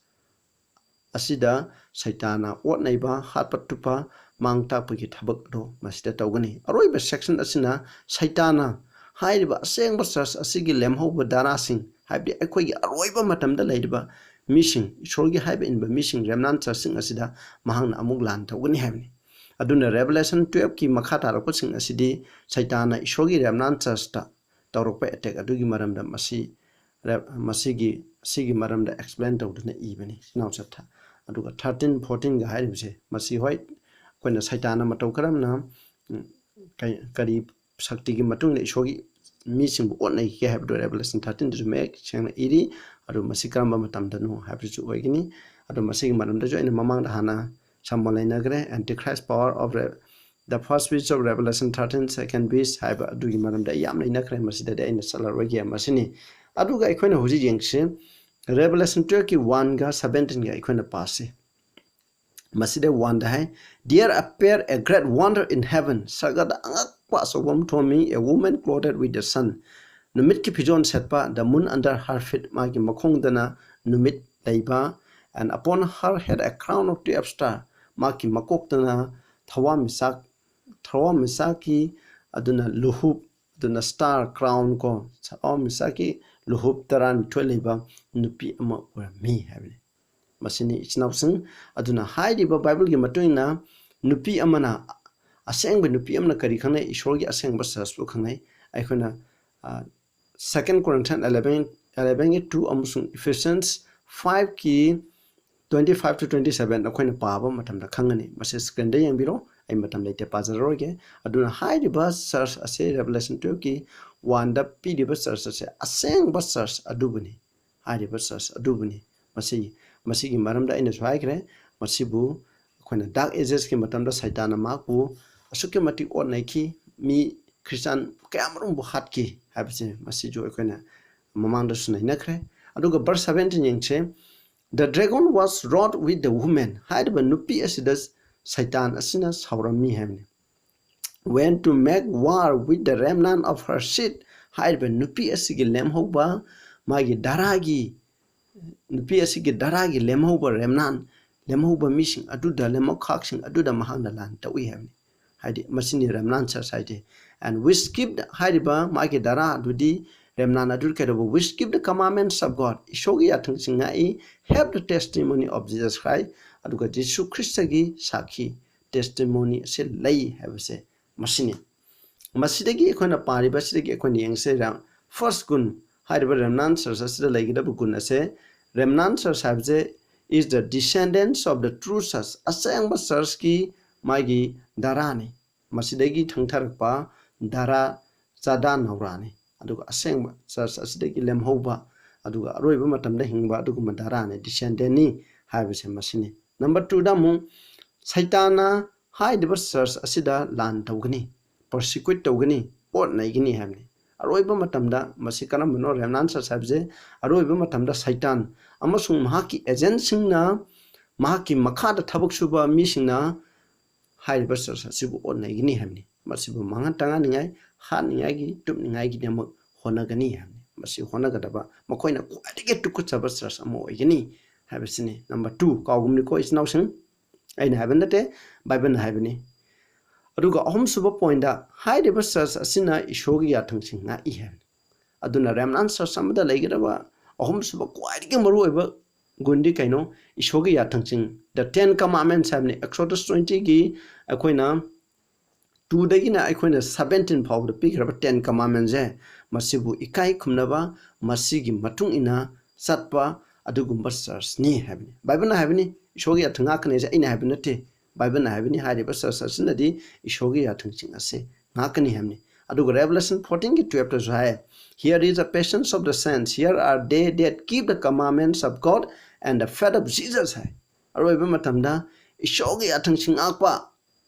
ꯑꯁꯤꯗ ꯁꯩꯇꯥꯟꯅ ꯑꯣꯠ ꯅꯩꯕ, ꯍꯥꯠꯄ ꯇꯨꯞꯄ, ꯃꯥꯡ ꯇꯥꯛꯄꯒꯤ ꯊꯕꯛ ꯑꯗꯨ ꯃꯁꯤꯗ ꯇꯧꯒꯅꯤ꯫ ꯑꯔꯣꯏꯕ section ꯑꯁꯤꯅ ꯁꯩꯇꯥꯟꯅ ꯍꯥꯏꯔꯤꯕ ꯑꯁꯦꯡꯕ church ꯑꯁꯤꯒꯤ ꯂꯦꯝꯍꯧꯕ ꯙꯔꯥꯁꯤꯡ, ꯍꯥꯏꯕꯗꯤ ꯑꯩꯈꯣꯏꯒꯤ ꯑꯔꯣꯏꯕ ꯃꯇꯝꯗ ꯂꯩꯔꯤꯕ ꯃꯤꯁꯤꯡ, ꯏꯁꯣꯔꯒꯤ ꯍꯥꯏꯕ ꯏꯟꯕ ꯃꯤꯁꯤꯡ, remnant churchꯁꯤꯡ ꯑꯁꯤꯗ ꯃꯍꯥꯛꯅ ꯑꯃꯨꯛ ꯂꯥꯟ ꯇꯧꯒꯅꯤ ꯍꯥꯏꯕꯅꯤ꯫ ꯑꯗꯨꯅ Revelation twelveꯀꯤ ꯃꯈꯥ ꯇꯥꯔꯛꯄꯁꯤꯡ ꯑꯁꯤꯗꯤ ꯁꯩꯇꯥꯟꯅ ꯏꯁꯣꯔꯒꯤ remnant churchꯇ ꯇꯧꯔꯛꯄ attack ꯑꯗꯨꯒꯤ ꯃꯔꯝꯗ ꯃꯁꯤ, ꯃꯁꯤꯒꯤ, ꯑꯁꯤꯒꯤ ꯃꯔꯝꯗ explain ꯇꯧꯗꯨꯅ ꯏꯕꯅꯤ ꯏꯆꯤꯟ ꯏꯅꯥꯎ ꯆꯠꯊ꯫ ꯑꯗꯨꯒ thirteen fourteenꯒ ꯍꯥꯏꯔꯤꯕꯁꯦ, ꯃꯁꯤ ꯍꯣꯏ ꯑꯩꯈꯣꯏꯅ ꯁꯩꯇꯥꯟꯅ ꯃꯇꯧ ꯀꯔꯝꯅ, ꯎꯝ, ꯀꯩ-, ꯀꯔꯤ ꯁꯛꯇꯤꯒꯤ ꯃꯇꯨꯡ ꯏꯟꯅ ꯏꯁꯣꯔꯒꯤ ꯃꯤꯁꯤꯡꯕꯨ ꯑꯣꯠꯅꯩꯒꯦ ꯍꯥꯏꯕꯗꯨ Revelation thirteenꯗꯁꯨ ꯃꯌꯦꯛ ꯁꯦꯡꯅ ꯏꯔꯤ꯫ ꯑꯗꯨ ꯃꯁꯤ ꯀꯔꯝꯕ ꯃꯇꯝꯗꯅꯣ ꯍꯥꯏꯕꯗꯨꯁꯨ ꯑꯣꯏꯒꯅꯤ꯫ ꯑꯗꯨ ꯃꯁꯤꯒꯤ ꯃꯔꯝꯗꯁꯨ ꯑꯩꯅ ꯃꯃꯥꯡꯗ ꯍꯥꯟꯅ ꯁꯝꯃꯣꯟ ꯂꯩꯅꯈ꯭ꯔꯦ꯫ Antichrist power of Re-, the first speech of Revelation thirteen, second beast ꯍꯥꯏꯕ ꯑꯗꯨꯒꯤ ꯃꯔꯝꯗ ꯑꯩ ꯌꯥꯝ ꯂꯩꯅꯈ꯭ꯔꯦ꯫ ꯃꯁꯤꯗꯗꯤ ꯑꯩꯅ ꯆꯠꯂꯔꯣꯏꯒꯦ꯫ ꯃꯁꯤꯅꯤ꯫ ꯑꯗꯨꯒ ꯑꯩꯈꯣꯏꯅ ꯍꯧꯖꯤꯛ ꯌꯦꯡꯁꯤ, Revelation twelveꯀꯤ oneꯒ seventeenꯒ ꯑꯩꯈꯣꯏꯅ ꯄꯥꯁꯤ꯫ ꯃꯁꯤꯗ oneꯗ ꯍꯥꯏ, "There appeared a great wonder in heaven." ꯁꯔꯒꯗ ꯑꯉꯛꯄ ꯑꯆꯧꯕ ꯑꯃ ꯊꯣꯛꯑꯝꯃꯤ, "A woman clothed with the sun." ꯅꯨꯃꯤꯠꯀꯤ ꯐꯤꯖꯣꯜ ꯁꯦꯠꯄ, "The moon under her feet." ꯃꯥꯒꯤ ꯃꯈꯣꯡꯗꯅ ꯅꯨꯃꯤꯠ ꯂꯩꯕ, "And upon her head a crown of twelve star." ꯃꯥꯒꯤ ꯃꯀꯣꯛꯇꯅ ꯊꯋꯥꯟꯃꯤꯆꯥꯛ, ꯊꯋꯥꯟꯃꯤꯆꯥꯛꯀꯤ, ꯑꯗꯨꯅ ꯂꯨꯍꯨꯞ, ꯑꯗꯨꯅ star crown ꯀꯣ, ꯊꯋꯥꯟꯃꯤꯆꯥꯛꯀꯤ ꯂꯨꯍꯨꯞ ꯇꯔꯥꯅꯤꯊꯣꯏ ꯂꯩꯕ ꯅꯨꯄꯤ ꯑꯃ ꯎꯔꯝꯃꯤ ꯍꯥꯏꯕꯅꯤ꯫ ꯃꯁꯤꯅꯤ ꯏꯆꯤꯟ ꯏꯅꯥꯎꯁꯤꯡ꯫ ꯑꯗꯨꯅ ꯍꯥꯏꯔꯤꯕ ꯕꯥꯏꯕꯜꯒꯤ ꯃꯇꯨꯡ ꯏꯟꯅ ꯅꯨꯄꯤ ꯑꯃꯅ, ꯑꯁꯦꯡꯕ ꯅꯨꯄꯤ ꯑꯃꯅ ꯀꯔꯤ ꯈꯪꯅꯩ? ꯏꯁꯣꯔꯒꯤ ꯑꯁꯦꯡꯕ churchꯄꯨ ꯈꯪꯅꯩ꯫ ꯑꯩꯈꯣꯏꯅ, ꯑ, Second Corinthians eleven, elevenꯒꯤ two ꯑꯃꯁꯨꯡ Ephesians fiveꯀꯤ twenty five to twenty seven ꯑꯩꯈꯣꯏꯅ ꯄꯥꯕ ꯃꯇꯝꯗ ꯈꯪꯒꯅꯤ꯫ ꯃꯁꯤ screenꯗ ꯌꯦꯡꯕꯤꯔꯣ, ꯑꯩ ꯃꯇꯝ ꯂꯩꯇꯦ ꯄꯥꯖꯔꯔꯣꯏꯒꯦ꯫ ꯑꯗꯨꯅ ꯍꯥꯏꯔꯤꯕ church ꯑꯁꯤ Revelation twelveꯀꯤ oneꯗ ꯄꯤꯔꯤꯕ church ꯑꯁꯦ ꯑꯁꯦꯡꯕ church ꯑꯗꯨꯕꯨꯅꯤ꯫ ꯍꯥꯏꯔꯤꯕ church ꯑꯗꯨꯕꯨꯅꯤ꯫ ꯃꯁꯤ, ꯃꯁꯤꯒꯤ ꯃꯔꯝꯗ ꯑꯩꯅꯁꯨ ꯍꯥꯏꯈ꯭ꯔꯦ, ꯃꯁꯤꯕꯨ ꯑꯩꯈꯣꯏꯅ Dark Agesꯀꯤ ꯃꯇꯝꯗ ꯁꯩꯇꯥꯟꯅ ꯃꯍꯥꯛꯄꯨ ꯑꯁꯨꯛꯀꯤ ꯃꯇꯤꯛ ꯑꯣꯠꯅꯈꯤ, ꯃꯤ Christian ꯀꯌꯥꯃꯔꯨꯝꯕꯨ ꯍꯥꯠꯈꯤ ꯍꯥꯏꯕꯁꯦ ꯃꯁꯤꯁꯨ ꯑꯩꯈꯣꯏꯅ ꯃꯃꯥꯡꯗꯁꯨ ꯅꯩꯅꯈ꯭ꯔꯦ꯫ ꯑꯗꯨꯒ verse seventeen ꯌꯦꯡꯁꯦ, "The dragon was wroth with the woman." ꯍꯥꯏꯔꯤꯕ ꯅꯨꯄꯤ ꯑꯁꯤꯗ ꯁꯩꯇꯥꯟ ꯑꯁꯤꯅ ꯁꯥꯎꯔꯝꯃꯤ ꯍꯥꯏꯕꯅꯤ꯫ "Went to make war with the remnant of her seed." ꯍꯥꯏꯔꯤꯕ ꯅꯨꯄꯤ ꯑꯁꯤꯒꯤ ꯂꯦꯝꯍꯧꯕ, ꯃꯥꯒꯤ ꯙꯔꯥꯒꯤ, ꯅꯨꯄꯤ ꯑꯁꯤꯒꯤ ꯙꯔꯥꯒꯤ ꯂꯦꯝꯍꯧꯕ remnant, ꯂꯦꯝꯍꯧꯕ ꯃꯤꯁꯤꯡ ꯑꯗꯨꯗ, ꯂꯦꯝꯍꯧꯈꯥꯛꯁꯤꯡ ꯑꯗꯨꯗ ꯃꯍꯥꯛꯅ ꯂꯥꯟ ꯇꯧꯏ ꯍꯥꯏꯕꯅꯤ꯫ ꯍꯥꯏꯗꯤ ꯃꯁꯤꯅꯤ remnant church ꯍꯥꯏꯗꯤ꯫ "And which kept" ꯍꯥꯏꯔꯤꯕ ꯃꯥꯒꯤ ꯙꯔꯥ ꯑꯗꯨꯗꯤ remnant ꯑꯗꯨ ꯀꯩꯗꯧꯕ? Which keep the commandments of God, ꯏꯁꯣꯔꯒꯤ ꯌꯥꯊꯪꯁꯤꯡ ꯉꯥꯛꯏ, have the testimony of Jesus Christ, ꯑꯗꯨꯒ ꯖꯤꯁꯨ ꯈ꯭ꯔꯤꯁꯇꯒꯤ ꯁꯥꯈꯤ, testimony ꯑꯁꯤ ꯂꯩ ꯍꯥꯏꯕꯁꯦ ꯃꯁꯤꯅꯤ꯫ ꯃꯁꯤꯗꯒꯤ ꯑꯩꯈꯣꯏꯅ ꯄꯥꯔꯤꯕꯁꯤꯗꯒꯤ ꯑꯩꯈꯣꯏꯅ ꯌꯦꯡꯁꯦ, first ꯒꯨꯟ, ꯍꯥꯏꯔꯤꯕ remnant church ꯑꯁꯤꯗ ꯂꯩꯒꯗꯕ ꯒꯨꯟ ꯑꯁꯦ, remnant church ꯍꯥꯏꯕꯁꯦ is the descendants of the true church, ꯑꯁꯦꯡꯕ church ꯀꯤ ꯃꯥꯒꯤ ꯙꯥꯔꯥꯅꯤ꯫ ꯃꯁꯤꯗꯒꯤ ꯊꯪꯊꯔꯛꯄ ꯙꯥꯔꯥ ꯆꯥꯗꯥ ꯅꯧꯔꯥꯅꯤ꯫ ꯑꯗꯨꯒ ꯑꯁꯦꯡꯕ church ꯑꯁꯤꯗꯒꯤ ꯂꯦꯝꯍꯧꯕ, ꯑꯗꯨꯒ ꯑꯔꯣꯏꯕ ꯃꯇꯝꯗ ꯍꯤꯡꯕ ꯑꯗꯨꯒꯨꯝꯕ ꯙꯥꯔꯥꯅꯤ, descendant ꯅꯤ ꯍꯥꯏꯕꯁꯦ ꯃꯁꯤꯅꯤ꯫ Number two ꯗ ꯑꯃꯨꯛ ꯁꯩꯇꯥꯟꯅ ꯍꯥꯏꯔꯤꯕ church ꯑꯁꯤꯗ ꯂꯥꯟ ꯇꯧꯒꯅꯤ, persecute ꯇꯧꯒꯅꯤ, ꯑꯣꯠ ꯅꯩꯒꯅꯤ ꯍꯥꯏꯕꯅꯤ꯫ ꯑꯔꯣꯏꯕ ꯃꯇꯝꯗ ꯃꯁꯤ ꯀꯔꯝꯕꯅꯣ? Remnant church ꯍꯥꯏꯕꯁꯦ ꯑꯔꯣꯏꯕ ꯃꯇꯝꯗ ꯁꯩꯇꯥꯟ ꯑꯃꯁꯨꯡ ꯃꯍꯥꯛꯀꯤ agent ꯁꯤꯡꯅ, ꯃꯍꯥꯛꯀꯤ ꯃꯈꯥꯗ ꯊꯕꯛ ꯁꯨꯕ ꯃꯤꯁꯤꯡꯅ ꯍꯥꯏꯔꯤꯕ church ꯑꯁꯤꯕꯨ ꯑꯣꯠ ꯅꯩꯒꯅꯤ ꯍꯥꯏꯕꯅꯤ꯫ ꯃꯁꯤꯕꯨ ꯃꯥꯡꯍꯟ ꯇꯥꯛꯍꯟꯅꯤꯡꯉꯥꯏ, ꯍꯥꯠꯅꯤꯡꯉꯥꯏꯒꯤ, ꯇꯨꯞꯅꯤꯡꯉꯥꯏꯒꯤꯗꯃꯛ ꯍꯣꯠꯅꯒꯅꯤ ꯍꯥꯏꯕꯅꯤ꯫ ꯃꯁꯤ ꯍꯣꯠꯅꯒꯗꯕ, ꯃꯈꯣꯏꯅ ꯈ꯭ꯋꯥꯏꯗꯒꯤ ꯇꯨꯀꯠꯆꯕ church ꯑꯃ ꯑꯣꯏꯒꯅꯤ ꯍꯥꯏꯕꯁꯤꯅꯤ꯫ Number two, ꯀꯥꯎꯒꯨꯝꯅꯤꯀꯣ, ꯏꯆꯤꯟ ꯏꯅꯥꯎꯁꯤꯡ, ꯑꯩꯅ ꯍꯥꯏꯕ ꯅꯠꯇꯦ, Bible ꯅ ꯍꯥꯏꯕꯅꯤ꯫ ꯑꯗꯨꯒ ꯑꯍꯨꯝꯁꯨꯕ point ꯗ, ꯍꯥꯏꯔꯤꯕ church ꯑꯁꯤꯅ ꯏꯁꯣꯔꯒꯤ ꯌꯥꯊꯪꯁꯤꯡ ꯉꯥꯛꯏ ꯍꯥꯏꯕꯅꯤ꯫ ꯑꯗꯨꯅ remnant church ꯑꯃꯗ ꯂꯩꯒꯗꯕ ꯑꯍꯨꯝꯁꯨꯕ ꯈ꯭ꯋꯥꯏꯗꯒꯤ ꯃꯔꯨꯑꯣꯏꯕ ꯒꯨꯟꯗꯤ ꯀꯩꯅꯣ? ꯏꯁꯣꯔꯒꯤ ꯌꯥꯊꯪꯁꯤꯡ, the Ten Commandments ꯍꯥꯏꯕꯅꯤ꯫ Exodus twenty ꯒꯤ ꯑꯩꯈꯣꯏꯅ two ꯗꯒꯤꯅ ꯑꯩꯈꯣꯏꯅ seventeen ꯐꯥꯎꯕꯗ ꯄꯤꯈ꯭ꯔꯕ Ten Commandments ꯁꯦ, ꯃꯁꯤꯕꯨ ꯏꯀꯥꯏ ꯈꯨꯝꯅꯕ, ꯃꯁꯤꯒꯤ ꯃꯇꯨꯡ ꯏꯟꯅ ꯆꯠꯄ ꯑꯗꯨꯒꯨꯝꯕ church ꯅꯤ ꯍꯥꯏꯕꯅꯤ꯫ Bible ꯅ ꯍꯥꯏꯕꯅꯤ, ꯏꯁꯣꯔꯒꯤ ꯌꯥꯊꯪ ꯉꯥꯛꯀꯅꯤ ꯍꯥꯏꯁꯦ ꯑꯩꯅ ꯍꯥꯏꯕ ꯅꯠꯇꯦ, Bible ꯅ ꯍꯥꯏꯕꯅꯤ꯫ ꯍꯥꯏꯔꯤꯕ church ꯑꯁꯤꯅꯗꯤ ꯏꯁꯣꯔꯒꯤ ꯌꯥꯊꯪꯁꯤꯡ ꯑꯁꯦ ꯉꯥꯛꯀꯅꯤ ꯍꯥꯏꯕꯅꯤ꯫ ꯑꯗꯨꯒ Revelation fourteen ꯒꯤ twelve ꯇꯁꯨ ꯍꯥꯏ, "Here is the patience of the saints, here are they that keep the commandments of God and the faith of Jesus" ꯍꯥꯏ꯫ ꯑꯔꯣꯏꯕ ꯃꯇꯝꯗ ꯏꯁꯣꯔꯒꯤ ꯌꯥꯊꯪꯁꯤꯡ ꯉꯥꯛꯄ,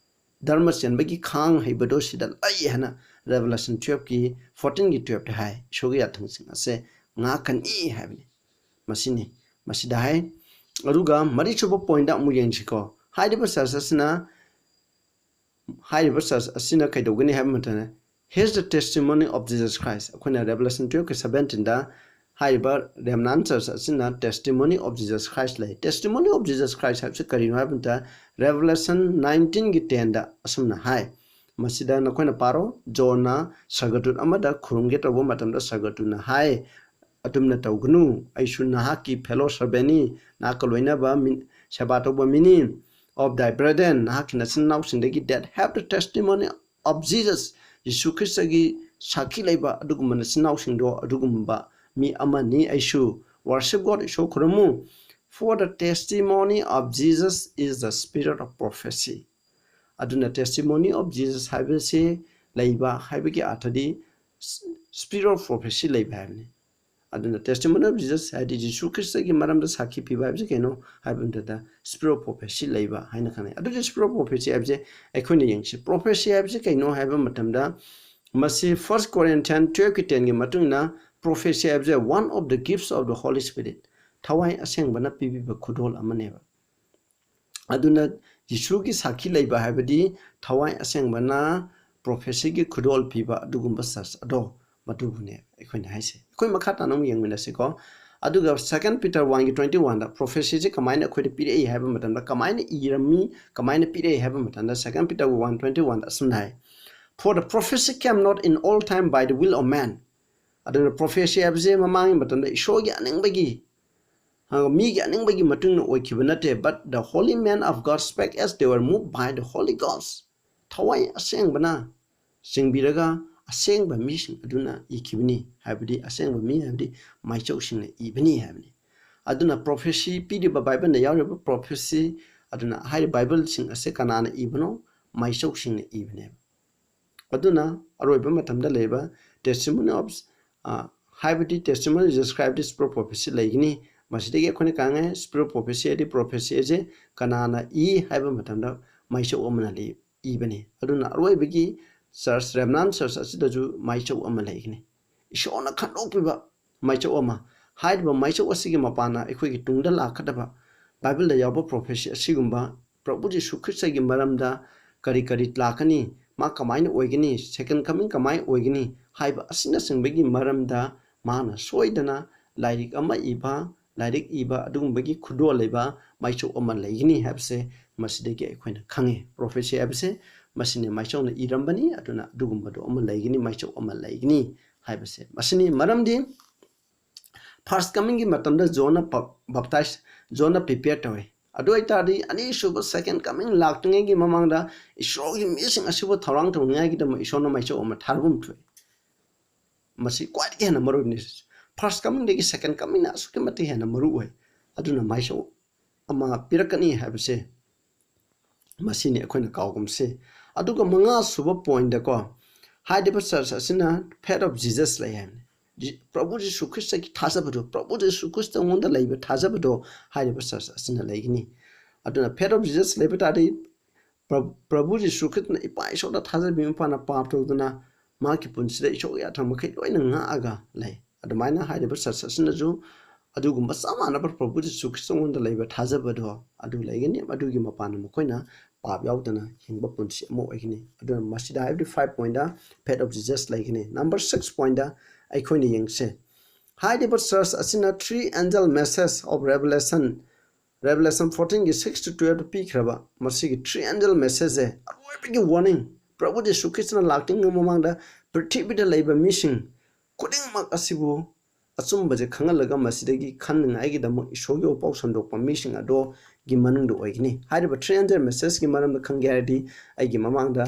ꯙꯔꯃ ꯆꯦꯟꯕꯒꯤ ꯈꯥꯡ ꯍꯩꯕꯗꯣ ꯁꯤꯗ ꯂꯩ ꯍꯥꯏꯅ Revelation twelve ꯀꯤ fourteen ꯒꯤ twelve ꯇ ꯍꯥꯏ꯫ ꯏꯁꯣꯔꯒꯤ ꯌꯥꯊꯪꯁꯤꯡ ꯑꯁꯦ ꯉꯥꯛꯀꯅꯤ ꯍꯥꯏꯕꯅꯤ꯫ ꯃꯁꯤꯅꯤ, ꯃꯁꯤꯗ ꯍꯥꯏ꯫ ꯑꯗꯨꯒ ꯃꯔꯤꯁꯨꯕ point ꯗ ꯑꯃꯨꯛ ꯌꯦꯡꯁꯤꯀꯣ꯫ ꯍꯥꯏꯔꯤꯕ church ꯑꯁꯤꯅ, ꯍꯥꯏꯔꯤꯕ church ꯑꯁꯤꯅ ꯀꯩꯗꯧꯒꯅꯤ ꯍꯥꯏꯕ ꯃꯇꯝꯗ, "Here's the testimony of Jesus Christ." ꯑꯩꯈꯣꯏꯅ Revelation twelve ꯀꯤ seventeen ꯗ ꯍꯥꯏꯔꯤꯕ remnant church ꯑꯁꯤꯅ testimony of Jesus Christ ꯂꯩ꯫ Testimony of Jesus Christ ꯍꯥꯏꯕꯁꯤ ꯀꯔꯤꯅꯣ ꯍꯥꯏꯕ ꯃꯇꯝꯗ, Revelation nineteen ꯒꯤ ten ꯗ ꯑꯁꯨꯝꯅ ꯍꯥꯏ, ꯃꯁꯤꯗ ꯅꯈꯣꯏꯅ ꯄꯥꯔꯣ, ꯖꯣꯟꯅ ꯁꯔꯒꯗꯨꯠ ꯑꯃꯗ ꯈꯨꯔꯨꯝꯒꯦ ꯇꯧꯕ ꯃꯇꯝꯗ ꯁꯔꯒꯗꯨꯠꯅ ꯍꯥꯏ, "ꯑꯗꯨꯝꯅ ꯇꯧꯒꯅꯨ, ꯑꯩꯁꯨ ꯅꯍꯥꯛꯀꯤ fellow servantꯅꯤ, ꯅꯍꯥꯛꯀ ꯂꯣꯏꯅꯕ ꯃꯤ-, ꯁꯦꯕꯥ ꯇꯧꯕ ꯃꯤꯅꯤ, of thy brethren, ꯅꯍꯥꯛꯀꯤ ꯅꯆꯤꯟ ꯅꯅꯥꯎꯁꯤꯡꯗꯒꯤ, that have the testimony of Jesus, ꯌꯤꯁꯨ ꯈ꯭ꯔꯤꯁꯇꯒꯤ ꯁꯥꯈꯤ ꯂꯩꯕ ꯑꯗꯨꯒꯨꯝꯕ ꯅꯆꯤꯟ ꯅꯅꯥꯎꯁꯤꯡꯗꯣ ꯑꯗꯨꯒꯨꯝꯕ ꯃꯤ ꯑꯃꯅꯤ ꯑꯩꯁꯨ꯫ Worship God, ꯏꯁꯣꯔ ꯈꯨꯔꯨꯝꯃꯨ꯫ For the testimony of Jesus is the spirit of prophecy." ꯑꯗꯨꯅ testimony of Jesus ꯍꯥꯏꯕꯁꯤ ꯂꯩꯕ ꯍꯥꯏꯕꯒꯤ ꯑꯥꯔꯊꯗꯤ spirit of prophecy ꯂꯩꯕ ꯍꯥꯏꯕꯅꯤ꯫ ꯑꯗꯨꯅ testimony of Jesus ꯍꯥꯏꯗꯤ ꯖꯤꯁꯨ ꯈ꯭ꯔꯤꯁꯇꯒꯤ ꯃꯔꯝꯗ ꯁꯥꯈꯤ ꯄꯤꯕ ꯍꯥꯏꯕꯁꯤ ꯀꯩꯅꯣ ꯍꯥꯏꯕ ꯃꯇꯝꯗ spirit of prophecy ꯂꯩꯕ ꯍꯥꯏꯅ ꯈꯪꯅꯩ꯫ ꯑꯗꯨꯗꯤ spirit of prophecy ꯍꯥꯏꯕꯁꯦ ꯑꯩꯈꯣꯏꯅ ꯌꯦꯡꯁꯤ꯫ Prophecy ꯍꯥꯏꯕꯁꯤ ꯀꯩꯅꯣ ꯍꯥꯏꯕ ꯃꯇꯝꯗ ꯃꯁꯤ First Corinthians twelveꯀꯤ tenꯒꯤ ꯃꯇꯨꯡ ꯏꯟꯅ prophecy ꯍꯥꯏꯕꯁꯦ one of the gifts of the Holy Spirit, ꯊꯋꯥꯏ ꯑꯁꯦꯡꯕꯅ ꯄꯤꯕꯤꯕ ꯈꯨꯗꯣꯜ ꯑꯃꯅꯦꯕ꯫ ꯑꯗꯨꯅ ꯖꯤꯁꯨꯒꯤ ꯁꯥꯈꯤ ꯂꯩꯕ ꯍꯥꯏꯕꯗꯤ ꯊꯋꯥꯏ ꯑꯁꯦꯡꯕꯅ prophecyꯒꯤ ꯈꯨꯗꯣꯜ ꯄꯤꯕ ꯑꯗꯨꯒꯨꯝꯕ church ꯑꯗꯣ ꯃꯗꯨꯕꯨꯅꯦ ꯑꯩꯈꯣꯏꯅ ꯍꯥꯏꯁꯦ꯫ ꯑꯩꯈꯣꯏ ꯃꯈꯥ ꯇꯥꯅ ꯑꯃꯨꯛ ꯌꯦꯡꯃꯤꯟꯅꯁꯤꯀꯣ꯫ ꯑꯗꯨꯒ Second Peter oneꯒꯤ twenty oneꯗ prophecyꯁꯦ ꯀꯃꯥꯏꯅ ꯑꯩꯈꯣꯏꯗ ꯄꯤꯔꯛꯏ ꯍꯥꯏꯕ ꯃꯇꯝꯗ, ꯀꯃꯥꯏꯅ ꯏꯔꯝꯃꯤ, ꯀꯃꯥꯏꯅ ꯄꯤꯔꯛꯏ ꯍꯥꯏꯕ ꯃꯇꯝꯗ, Second Peter one twenty oneꯗ ꯑꯁꯨꯝꯅ ꯍꯥꯏ, "For the prophecy came not in old time by the will of man." ꯑꯗꯨꯅ prophecy ꯍꯥꯏꯕꯁꯦ ꯃꯃꯥꯡꯒꯤ ꯃꯇꯝꯗ ꯏꯁꯣꯔꯒꯤ ꯑꯅꯤꯡꯕꯒꯤ, ꯑ, ꯃꯤꯒꯤ ꯑꯅꯤꯡꯕꯒꯤ ꯃꯇꯨꯡ ꯏꯟꯅ ꯑꯣꯏꯈꯤꯕ ꯅꯠꯇꯦ, "But the holy men of God spake as they were moved by the Holy Ghost." ꯊꯋꯥꯏ ꯑꯁꯦꯡꯕꯅ ꯆꯤꯡꯕꯤꯔꯒ ꯑꯁꯦꯡꯕ ꯃꯤꯁꯤꯡ ꯑꯗꯨꯅ ꯏꯈꯤꯕꯅꯤ, ꯍꯥꯏꯕꯗꯤ ꯑꯁꯦꯡꯕ ꯃꯤ ꯍꯥꯏꯕꯗꯤ ꯃꯥꯏꯆꯧꯁꯤꯡꯅ ꯏꯕꯅꯤ ꯍꯥꯏꯕꯅꯤ꯫ ꯑꯗꯨꯅ prophecy ꯄꯤꯔꯤꯕ, ꯕꯥꯏꯕꯜꯗ ꯌꯥꯎꯔꯤꯕ prophecy, ꯑꯗꯨꯅ ꯍꯥꯏꯔꯤꯕ ꯕꯥꯏꯕꯜꯁꯤꯡ ꯑꯁꯦ ꯀꯅꯥꯅ ꯏꯕꯅꯣ? ꯃꯥꯏꯆꯧꯁꯤꯡꯅ ꯏꯕꯅꯦꯕ꯫ ꯑꯗꯨꯅ ꯑꯔꯣꯏꯕ ꯃꯇꯝꯗ ꯂꯩꯔꯤꯕ testimony of, ꯑ, ꯍꯥꯏꯕꯗꯤ testimony describe the spirit of prophecy ꯂꯩꯒꯅꯤ꯫ ꯃꯁꯤꯗꯒꯤ ꯑꯩꯈꯣꯏꯅ ꯈꯪꯉꯦ, spirit of prophecy ꯍꯥꯏꯗꯤ prophecy ꯑꯁꯦ ꯀꯅꯥꯅ ꯏ ꯍꯥꯏꯕ ꯃꯇꯝꯗ ꯃꯥꯏꯆꯧ ꯑꯃꯅ ꯂꯤ-, ꯏꯕꯅꯤ꯫ ꯑꯗꯨꯅ ꯑꯔꯣꯏꯕꯒꯤ church, remnant church ꯑꯁꯤꯗꯁꯨ ꯃꯥꯏꯆꯧ ꯑꯃ ꯂꯩꯒꯅꯤ꯫ ꯏꯁꯣꯔꯅ ꯈꯟꯗꯣꯛꯄꯤꯕ ꯃꯥꯏꯆꯧ ꯑꯃ꯫ ꯍꯥꯏꯔꯤꯕ ꯃꯥꯏꯆꯧ ꯑꯁꯤꯒꯤ ꯃꯄꯥꯟꯅ ꯑꯩꯈꯣꯏꯒꯤ ꯇꯨꯡꯗ ꯂꯥꯛꯀꯗꯕ ꯕꯥꯏꯕꯜꯗ ꯌꯥꯎꯕ prophecy ꯑꯁꯤꯒꯨꯝꯕ, ꯄ꯭ꯔꯚꯨ ꯖꯤꯁꯨ ꯈ꯭ꯔꯤꯁꯇꯒꯤ ꯃꯔꯝꯗ ꯀꯔꯤ ꯀꯔꯤ ꯂꯥꯛꯀꯅꯤ, ꯃꯥ ꯀꯃꯥꯏꯅ ꯑꯣꯏꯒꯅꯤ, second coming ꯀꯃꯥꯏꯅ ꯑꯣꯏꯒꯅꯤ ꯍꯥꯏꯕ ꯑꯁꯤꯅꯆꯤꯡꯕꯒꯤ ꯃꯔꯝꯗ ꯃꯥꯅ ꯁꯣꯏꯗꯅ ꯂꯥꯏꯔꯤꯛ ꯑꯃ ꯏꯕ, ꯂꯥꯏꯔꯤꯛ ꯏꯕ ꯑꯗꯨꯒꯨꯝꯕꯒꯤ ꯈꯨꯗꯣꯜ ꯂꯩꯕ ꯃꯥꯏꯆꯧ ꯑꯃ ꯂꯩꯒꯅꯤ ꯍꯥꯏꯕꯁꯦ ꯃꯁꯤꯗꯒꯤ ꯑꯩꯈꯣꯏꯅ ꯈꯪꯉꯤ꯫ Prophecy ꯍꯥꯏꯕꯁꯦ ꯃꯁꯤꯅꯤ ꯃꯥꯏꯆꯧꯅ ꯏꯔꯝꯕꯅꯤ꯫ ꯑꯗꯨꯅ ꯑꯗꯨꯒꯨꯝꯕꯗꯣ ꯑꯃ ꯂꯩꯒꯅꯤ, ꯃꯥꯏꯆꯧ ꯑꯃ ꯂꯩꯒꯅꯤ ꯍꯥꯏꯕꯁꯦ ꯃꯁꯤꯅꯤ꯫ ꯃꯔꯝꯗꯤ first comingꯒꯤ ꯃꯇꯝꯗ ꯖꯣꯟꯅ baptize, ꯖꯣꯟꯅ prepare ꯇꯧꯏ꯫ ꯑꯗꯨ ꯑꯣꯏꯇꯥꯔꯗꯤ ꯑꯅꯤꯁꯨꯕ second coming ꯂꯥꯛꯇ꯭ꯔꯤꯉꯩꯒꯤ ꯃꯃꯥꯡꯗ ꯏꯁꯣꯔꯒꯤ ꯃꯤꯁꯤꯡ ꯑꯁꯤꯕꯨ ꯊꯧꯔꯥꯡ ꯇꯧꯅꯤꯡꯉꯥꯏꯒꯤꯗꯃꯛ ꯏꯁꯣꯔꯅ ꯃꯥꯏꯆꯧ ꯑꯃ ꯊꯥꯔꯕ ꯑꯃ ꯊꯣꯛꯏ꯫ ꯃꯁꯤ ꯈ꯭ꯋꯥꯏꯗꯒꯤ ꯍꯦꯟꯅ ꯃꯔꯨ ꯑꯣꯏꯕꯅꯤ꯫ First comingꯗꯒꯤ second comingꯅ ꯑꯁꯨꯛꯀꯤ ꯃꯇꯤꯛ ꯍꯦꯟꯅ ꯃꯔꯨ ꯑꯣꯏ꯫ ꯑꯗꯨꯅ ꯃꯥꯏꯆꯧ ꯑꯃ ꯄꯤꯔꯛꯀꯅꯤ ꯍꯥꯏꯕꯁꯦ ꯃꯁꯤꯅꯤ ꯑꯩꯈꯣꯏꯅ ꯀꯥꯎꯒꯨꯝꯁꯤ꯫ ꯑꯗꯨꯒ ꯃꯉꯥ ꯁꯨꯕ pointꯇꯀꯣ, ꯍꯥꯏꯔꯤꯕ church ꯑꯁꯤꯅ faith of Jesus ꯂꯩ ꯍꯥꯏꯕꯅꯤ꯫ ꯖꯤ-, ꯄ꯭ꯔꯚꯨ ꯖꯤꯁꯨ ꯈ꯭ꯔꯤꯁꯇꯒꯤ ꯊꯥꯖꯕꯗꯣ, ꯄ꯭ꯔꯚꯨ ꯖꯤꯁꯨ ꯈ꯭ꯔꯤꯁꯇꯉꯣꯟꯗ ꯂꯩꯕ ꯊꯥꯖꯕꯗꯣ ꯍꯥꯏꯔꯤꯕ church ꯑꯁꯤꯅ ꯂꯩꯒꯅꯤ꯫ ꯑꯗꯨꯅ faith of Jesus ꯂꯩꯕ ꯇꯥꯔꯗꯤ ꯄ꯭ꯔ-, ꯄ꯭ꯔꯚꯨ ꯖꯤꯁꯨ ꯈ꯭ꯔꯤꯁꯇꯅ ꯏꯄꯥ ꯏꯁꯣꯔꯗ ꯊꯥꯖꯕꯤ ꯃꯄꯥꯅ ꯄꯥꯞ ꯇꯧꯗꯨꯅ ꯃꯍꯥꯛꯀꯤ ꯄꯨꯟꯁꯤꯗ ꯏꯁꯣꯔꯒꯤ ꯑꯊꯪ ꯃꯈꯩ ꯂꯣꯏꯅ ꯉꯥꯛꯑꯒ ꯂꯩ꯫ ꯑꯗꯨꯃꯥꯏꯅ ꯍꯥꯏꯔꯤꯕ church ꯑꯁꯤꯅꯁꯨ ꯑꯗꯨꯒꯨꯝꯕ ꯆꯞ ꯃꯥꯟꯅꯕ ꯄ꯭ꯔꯚꯨ ꯖꯤꯁꯨ ꯈ꯭ꯔꯤꯁꯇꯉꯣꯟꯗ ꯂꯩꯕ ꯊꯥꯖꯕꯗꯣ ꯑꯗꯨ ꯂꯩꯒꯅꯤ꯫ ꯑꯗꯨꯒꯤ ꯃꯄꯥꯟꯅ ꯃꯈꯣꯏꯅ ꯄꯥꯞ ꯌꯥꯎꯗꯅ ꯍꯤꯡꯕ ꯄꯨꯟꯁꯤ ꯑꯃ ꯑꯣꯏꯒꯅꯤ꯫ ꯑꯗꯨꯅ ꯃꯁꯤꯗ ꯍꯥꯏꯕꯗꯤ five pointꯇ faith of Jesus ꯂꯩꯒꯅꯤ꯫ Number six pointꯇ ꯑꯩꯈꯣꯏꯅ ꯌꯦꯡꯁꯦ꯫ ꯍꯥꯏꯔꯤꯕ church ꯑꯁꯤꯅ three angel message of Revelation, Revelation fourteenꯒꯤ six to twelve ꯄꯤꯈ꯭ꯔꯕ ꯃꯁꯤꯒꯤ three angel messageꯁꯦ ꯑꯔꯣꯏꯕꯒꯤ warning, ꯄ꯭ꯔꯚꯨ ꯖꯤꯁꯨ ꯈ꯭ꯔꯤꯁꯇꯅ ꯂꯥꯛꯇ꯭ꯔꯤꯉꯩ ꯃꯃꯥꯡꯗ ꯄ꯭ꯔꯤꯊꯤꯕꯤꯗ ꯂꯩꯕ ꯃꯤꯁꯤꯡ ꯈꯨꯗꯤꯡꯃꯛ ꯑꯁꯤꯕꯨ ꯑꯆꯨꯝꯕꯁꯦ ꯈꯪꯍꯜꯂꯒ ꯃꯁꯤꯗꯒꯤ ꯈꯟꯅꯉꯥꯏꯒꯤꯗꯃꯛ ꯏꯁꯣꯔꯒꯤ ꯋꯥꯄꯥꯎ ꯁꯟꯗꯣꯛꯄ ꯃꯤꯁꯤꯡ ꯑꯗꯨꯒꯤ ꯃꯅꯨꯡꯗ ꯑꯣꯏꯒꯅꯤ꯫ ꯍꯥꯏꯔꯤꯕ three angel messageꯀꯤ ꯃꯔꯝꯗ ꯈꯪꯒꯦ ꯍꯥꯏꯔꯗꯤ ꯑꯩꯒꯤ ꯃꯃꯥꯡꯗ,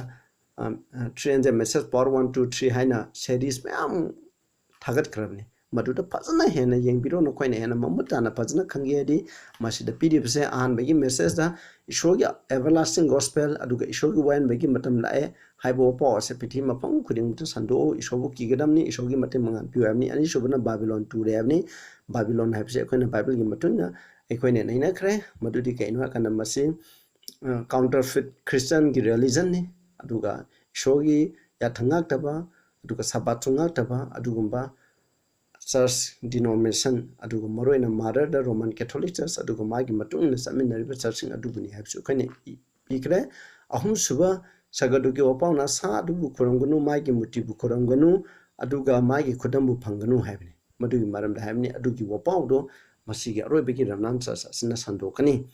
ꯑ, ꯑ, three angel message part one, two, three ꯍꯥꯏꯅ series ꯃꯌꯥꯝ ꯊꯥꯒꯠꯈ꯭ꯔꯕꯅꯤ꯫ ꯃꯗꯨꯗ ꯐꯖꯅ ꯍꯦꯟꯅ ꯌꯦꯡꯕꯤꯔꯣ꯫ ꯅꯈꯣꯏꯅ ꯍꯦꯟꯅ ꯃꯃꯨꯠ ꯇꯥꯅ ꯐꯖꯅ ꯈꯪꯒꯦ ꯍꯥꯏꯔꯗꯤ ꯃꯁꯤꯗ ꯄꯤꯔꯤꯕꯁꯦ ꯑꯍꯥꯟꯕꯒꯤ messageꯇ ꯏꯁꯣꯔꯒꯤ everlasting gospel ꯑꯗꯨꯒ ꯏꯁꯣꯔꯒꯤ ꯋꯥꯌꯦꯟꯕꯒꯤ ꯃꯇꯝ ꯂꯥꯛꯑꯦ ꯍꯥꯏꯕ ꯋꯥꯄꯥꯎ ꯑꯁꯦ ꯄ꯭ꯔꯤꯊꯤꯕꯤ ꯃꯐꯝ ꯈꯨꯗꯤꯡꯃꯛꯇ ꯁꯟꯗꯣꯛꯎ꯫ ꯏꯁꯣꯔꯕꯨ ꯀꯤꯒꯗꯕꯅꯤ, ꯏꯁꯣꯔꯒꯤ ꯃꯇꯦꯡ ꯃꯉꯥꯜ ꯄꯤꯌꯨ ꯍꯥꯏꯕꯅꯤ꯫ ꯑꯅꯤꯁꯨꯕꯅ ꯕꯥꯕꯤꯂꯣꯟ ꯇꯨꯔꯦ ꯍꯥꯏꯕꯅꯤ꯫ ꯕꯥꯕꯤꯂꯣꯟ ꯍꯥꯏꯕꯁꯤ ꯑꯩꯈꯣꯏꯅ ꯕꯥꯏꯕꯜꯒꯤ ꯃꯇꯨꯡ ꯏꯟꯅ ꯑꯩꯈꯣꯏꯅ ꯅꯩꯅꯈ꯭ꯔꯦ꯫ ꯃꯗꯨꯗꯤ ꯀꯩꯅꯣ ꯍꯥꯏꯀꯥꯟꯗ ꯃꯁꯤ, ꯑ, counterfeit Christianꯒꯤ religion ꯅꯤ꯫ ꯑꯗꯨꯒ ꯏꯁꯣꯔꯒꯤ ꯌꯥꯊꯪ ꯉꯥꯛꯇꯕ, ꯑꯗꯨꯒ ꯁꯕꯥꯠꯁꯨ ꯉꯥꯛꯇꯕ ꯑꯗꯨꯒꯨꯝꯕ church denomination, ꯑꯗꯨꯒ ꯃꯔꯨꯑꯣꯏꯅ motherꯗ Roman Catholic Church, ꯑꯗꯨꯒ ꯃꯥꯒꯤ ꯃꯇꯨꯡ ꯏꯟꯅ ꯆꯠꯃꯤꯟꯅꯔꯤꯕ churchꯁꯤꯡ ꯑꯗꯨꯕꯨꯅꯤ ꯍꯥꯏꯕꯁꯨ ꯑꯩꯈꯣꯏꯅ ꯏ-, ꯄꯤꯈ꯭ꯔꯦ꯫ ꯑꯍꯨꯝꯁꯨꯕ ꯁꯒꯗꯨꯒꯤ ꯋꯥꯄꯥꯎꯅ ꯁꯥ ꯑꯗꯨꯕꯨ ꯈꯨꯔꯨꯝꯒꯅꯨ, ꯃꯥꯒꯤ ꯃꯨꯔꯇꯤꯕꯨ ꯈꯨꯔꯨꯝꯒꯅꯨ, ꯑꯗꯨꯒ ꯃꯥꯒꯤ ꯈꯨꯗꯝꯕꯨ ꯐꯪꯒꯅꯨ ꯍꯥꯏꯕꯅꯤ꯫ ꯃꯗꯨꯒꯤ ꯃꯔꯝꯗ ꯍꯥꯏꯕꯅꯤ꯫ ꯑꯗꯨꯒꯤ ꯋꯥꯄꯥꯎꯗꯣ ꯃꯁꯤꯒꯤ ꯑꯔꯣꯏꯕꯒꯤ remnant church ꯑꯁꯤꯅ ꯁꯟꯗꯣꯛꯀꯅꯤ꯫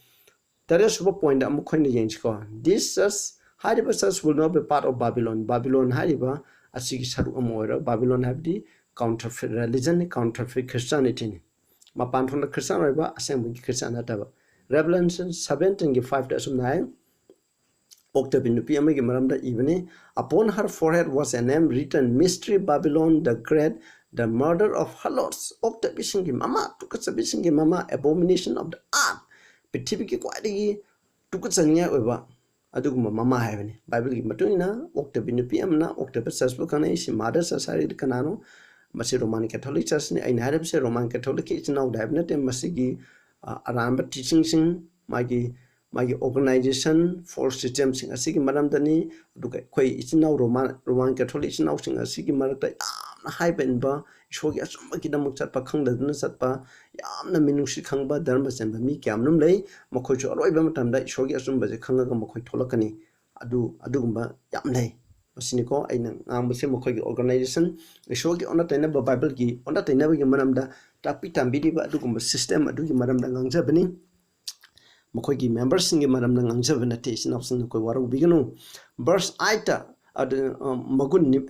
ꯇꯔꯦꯠꯁꯨꯕ pointꯇ ꯑꯃꯨꯛ ꯑꯩꯈꯣꯏꯅ ꯌꯦꯡꯁꯤꯀꯣ꯫ This church ꯍꯥꯏꯔꯤꯕ church will not be part of Babylon. Babylon ꯍꯥꯏꯔꯤꯕ ꯑꯁꯤꯒꯤ ꯁꯔꯨꯛ ꯑꯃ ꯑꯣꯏꯔꯣꯏ꯫ Babylon ꯍꯥꯏꯕꯗꯤ counterfeit religion ꯅꯤ, counterfeit Christianity ꯅꯤ꯫ ꯃꯄꯥꯟ ꯊꯣꯡꯗ Christian ꯑꯣꯏꯕ, ꯑꯁꯦꯡꯕꯒꯤ Christian ꯅꯠꯇꯕ꯫ Revelation seventeen ꯒꯤ five ꯇ ꯑꯁꯨꯝꯅ ꯍꯥꯏ, ꯑꯣꯛꯇꯕꯤ ꯅꯨꯄꯤ ꯑꯃꯒꯤ ꯃꯔꯝꯗ ꯏꯕꯅꯤ꯫ Upon her forehead was a name written, Mystery Babylon the Great, the mother of harlots. ꯑꯣꯛꯇꯕꯤꯁꯤꯡꯒꯤ ꯃꯃꯥ, ꯇꯨꯀꯠꯆꯕꯤꯁꯤꯡꯒꯤ ꯃꯃꯥ, abomination of the earth. ꯄ꯭ꯔꯤꯊꯤꯕꯤꯒꯤ ꯈ꯭ꯋꯥꯏꯗꯒꯤ ꯇꯨꯀꯠꯆꯅꯤꯡꯉꯥꯏ ꯑꯣꯏꯕ ꯑꯗꯨꯒꯨꯝꯕ ꯃꯃꯥ ꯍꯥꯏꯕꯅꯤ꯫ ꯕꯥꯏꯕꯜꯒꯤ ꯃꯇꯨꯡ ꯏꯟꯅ ꯑꯣꯛꯇꯕꯤ ꯅꯨꯄꯤ ꯑꯃꯅ ꯑꯣꯛꯇꯕ church ꯄꯨ ꯈꯪꯅꯩ꯫ ꯁꯤ mother church ꯍꯥꯏꯔꯒꯗꯤ ꯀꯅꯥꯅꯣ? ꯃꯁꯤ Roman Catholic church ꯅꯤ꯫ ꯑꯩꯅ ꯍꯥꯏꯔꯤꯕꯁꯦ Roman Catholic ꯀꯤ ꯏꯆꯤꯟ ꯏꯅꯥꯎꯗ ꯍꯥꯏꯕ ꯅꯠꯇꯦ꯫ ꯃꯁꯤꯒꯤ, ꯑ, ꯑꯔꯥꯟꯕ teaching ꯁꯤꯡ, ꯃꯥꯒꯤ, ꯃꯥꯒꯤ organization, false system ꯁꯤꯡ ꯑꯁꯤꯒꯤ ꯃꯔꯝꯗꯅꯤ꯫ ꯑꯗꯨꯒ ꯑꯩꯈꯣꯏ ꯏꯆꯤꯟ ꯏꯅꯥꯎ Roman, Roman Catholic ꯏꯆꯤꯟ ꯏꯅꯥꯎꯁꯤꯡ ꯑꯁꯤꯒꯤ ꯃꯔꯛꯇ ꯌꯥꯝꯅ ꯍꯥꯏꯕ ꯏꯟꯕ, ꯏꯁꯣꯔꯒꯤ ꯑꯆꯨꯝꯕꯒꯤꯗꯃꯛ ꯆꯠꯄ, ꯈꯪꯗꯗꯨꯅ ꯆꯠꯄ, ꯌꯥꯝꯅ ꯃꯤꯅꯨꯡꯁꯤ ꯈꯪꯕ, ꯙꯔꯃ ꯆꯦꯟꯕ ꯃꯤ ꯀꯌꯥ ꯑꯃꯔꯣꯝ ꯂꯩ꯫ ꯃꯈꯣꯏꯁꯨ ꯑꯔꯣꯏꯕ ꯃꯇꯝꯗ ꯏꯁꯣꯔꯒꯤ ꯑꯆꯨꯝꯕꯁꯦ ꯈꯪꯉꯒ ꯃꯈꯣꯏ ꯊꯣꯛꯂꯛꯀꯅꯤ꯫ ꯑꯗꯨ, ꯑꯗꯨꯒꯨꯝꯕ ꯌꯥꯝ ꯂꯩ꯫ ꯃꯁꯤꯅꯤꯀꯣ ꯑꯩꯅ ꯉꯥꯡꯕꯁꯦ, ꯃꯈꯣꯏꯒꯤ organization, ꯏꯁꯣꯔꯒꯤ ꯑꯣꯟꯅ ꯇꯩꯅꯕ, ꯕꯥꯏꯕꯜꯒꯤ ꯑꯣꯟꯅ ꯇꯩꯅꯕꯒꯤ ꯃꯔꯝꯗ ꯇꯥꯛꯄꯤ ꯇꯝꯕꯤꯔꯤꯕ ꯑꯗꯨꯒꯨꯝꯕ system ꯑꯗꯨꯒꯤ ꯃꯔꯝꯗ ꯉꯥꯡꯖꯕꯅꯤ꯫ ꯃꯈꯣꯏꯒꯤ member ꯁꯤꯡꯒꯤ ꯃꯔꯝꯗ ꯉꯥꯡꯖꯕ ꯅꯠꯇꯦ꯫ ꯏꯆꯤꯟ ꯏꯅꯥꯎꯁꯤꯡ, ꯅꯈꯣꯏ ꯋꯥꯔꯧꯕꯤꯒꯅꯨ꯫ Verse eight ꯇ, ꯑꯗꯨ, ꯑ, ꯃꯒꯨꯟ ꯅꯤ-,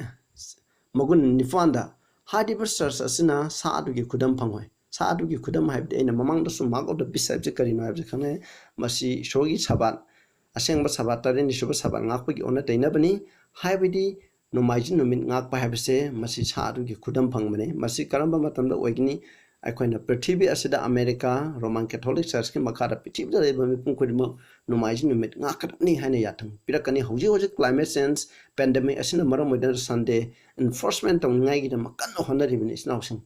ꯃꯒꯨꯟ ꯅꯤꯄꯥꯟꯗ ꯍꯥꯏꯔꯤꯕ church ꯑꯁꯤꯅ ꯁꯥ ꯑꯗꯨꯒꯤ ꯈꯨꯗꯝ ꯐꯪꯉꯣꯏ꯫ ꯁꯥ ꯑꯗꯨꯒꯤ ꯈꯨꯗꯝ ꯍꯥꯏꯕꯗꯤ ꯑꯩꯅ ꯃꯃꯥꯡꯗꯁꯨ mark of the beast ꯍꯥꯏꯕꯁꯤ ꯀꯔꯤꯅꯣ ꯍꯥꯏꯕꯁꯤ ꯈꯪꯉꯦ꯫ ꯃꯁꯤ ꯏꯁꯣꯔꯒꯤ ꯁꯕꯥꯠ, ꯑꯁꯦꯡꯕ ꯁꯕꯥꯠ, ꯇꯔꯦꯠꯅꯤ ꯁꯨꯕ ꯁꯕꯥꯠ ꯉꯥꯛꯄꯒꯤ ꯑꯣꯟꯅ ꯇꯩꯅꯕꯅꯤ꯫ ꯍꯥꯏꯕꯗꯤ ꯅꯣꯡꯃꯥꯏꯖꯤꯡ ꯅꯨꯃꯤꯠ ꯉꯥꯛꯄ ꯍꯥꯏꯕꯁꯦ ꯃꯁꯤ ꯁꯥ ꯑꯗꯨꯒꯤ ꯈꯨꯗꯝ ꯐꯪꯕꯅꯤ꯫ ꯃꯁꯤ ꯀꯔꯝꯕ ꯃꯇꯝꯗ ꯑꯣꯏꯒꯅꯤ? ꯑꯩꯈꯣꯏꯅ ꯄ꯭ꯔꯤꯊꯤꯕꯤ ꯑꯁꯤꯗ ꯑꯃꯦꯔꯤꯀꯥ, Roman Catholic Church ꯀꯤ ꯃꯈꯥꯗ ꯄ꯭ꯔꯤꯊꯤꯕꯤꯗ ꯂꯩꯕ ꯃꯤꯄꯨꯝ ꯈꯨꯗꯤꯡꯃꯛ ꯅꯣꯡꯃꯥꯏꯖꯤꯡ ꯅꯨꯃꯤꯠ ꯉꯥꯛꯀꯗꯕꯅꯤ ꯍꯥꯏꯅ ꯌꯥꯊꯪ ꯄꯤꯔꯛꯀꯅꯤ꯫ ꯍꯧꯖꯤꯛ ꯍꯧꯖꯤꯛ climate change, pandemic ꯑꯁꯤꯅ ꯃꯔꯝ ꯑꯣꯏꯗꯨꯅ Sunday enforcement ꯇꯧꯅꯤꯡꯉꯥꯏꯒꯤꯗꯃꯛ ꯀꯟꯅ ꯍꯣꯠꯅꯔꯤꯕꯅꯤ, ꯏꯆꯤꯟ ꯏꯅꯥꯎꯁꯤꯡ꯫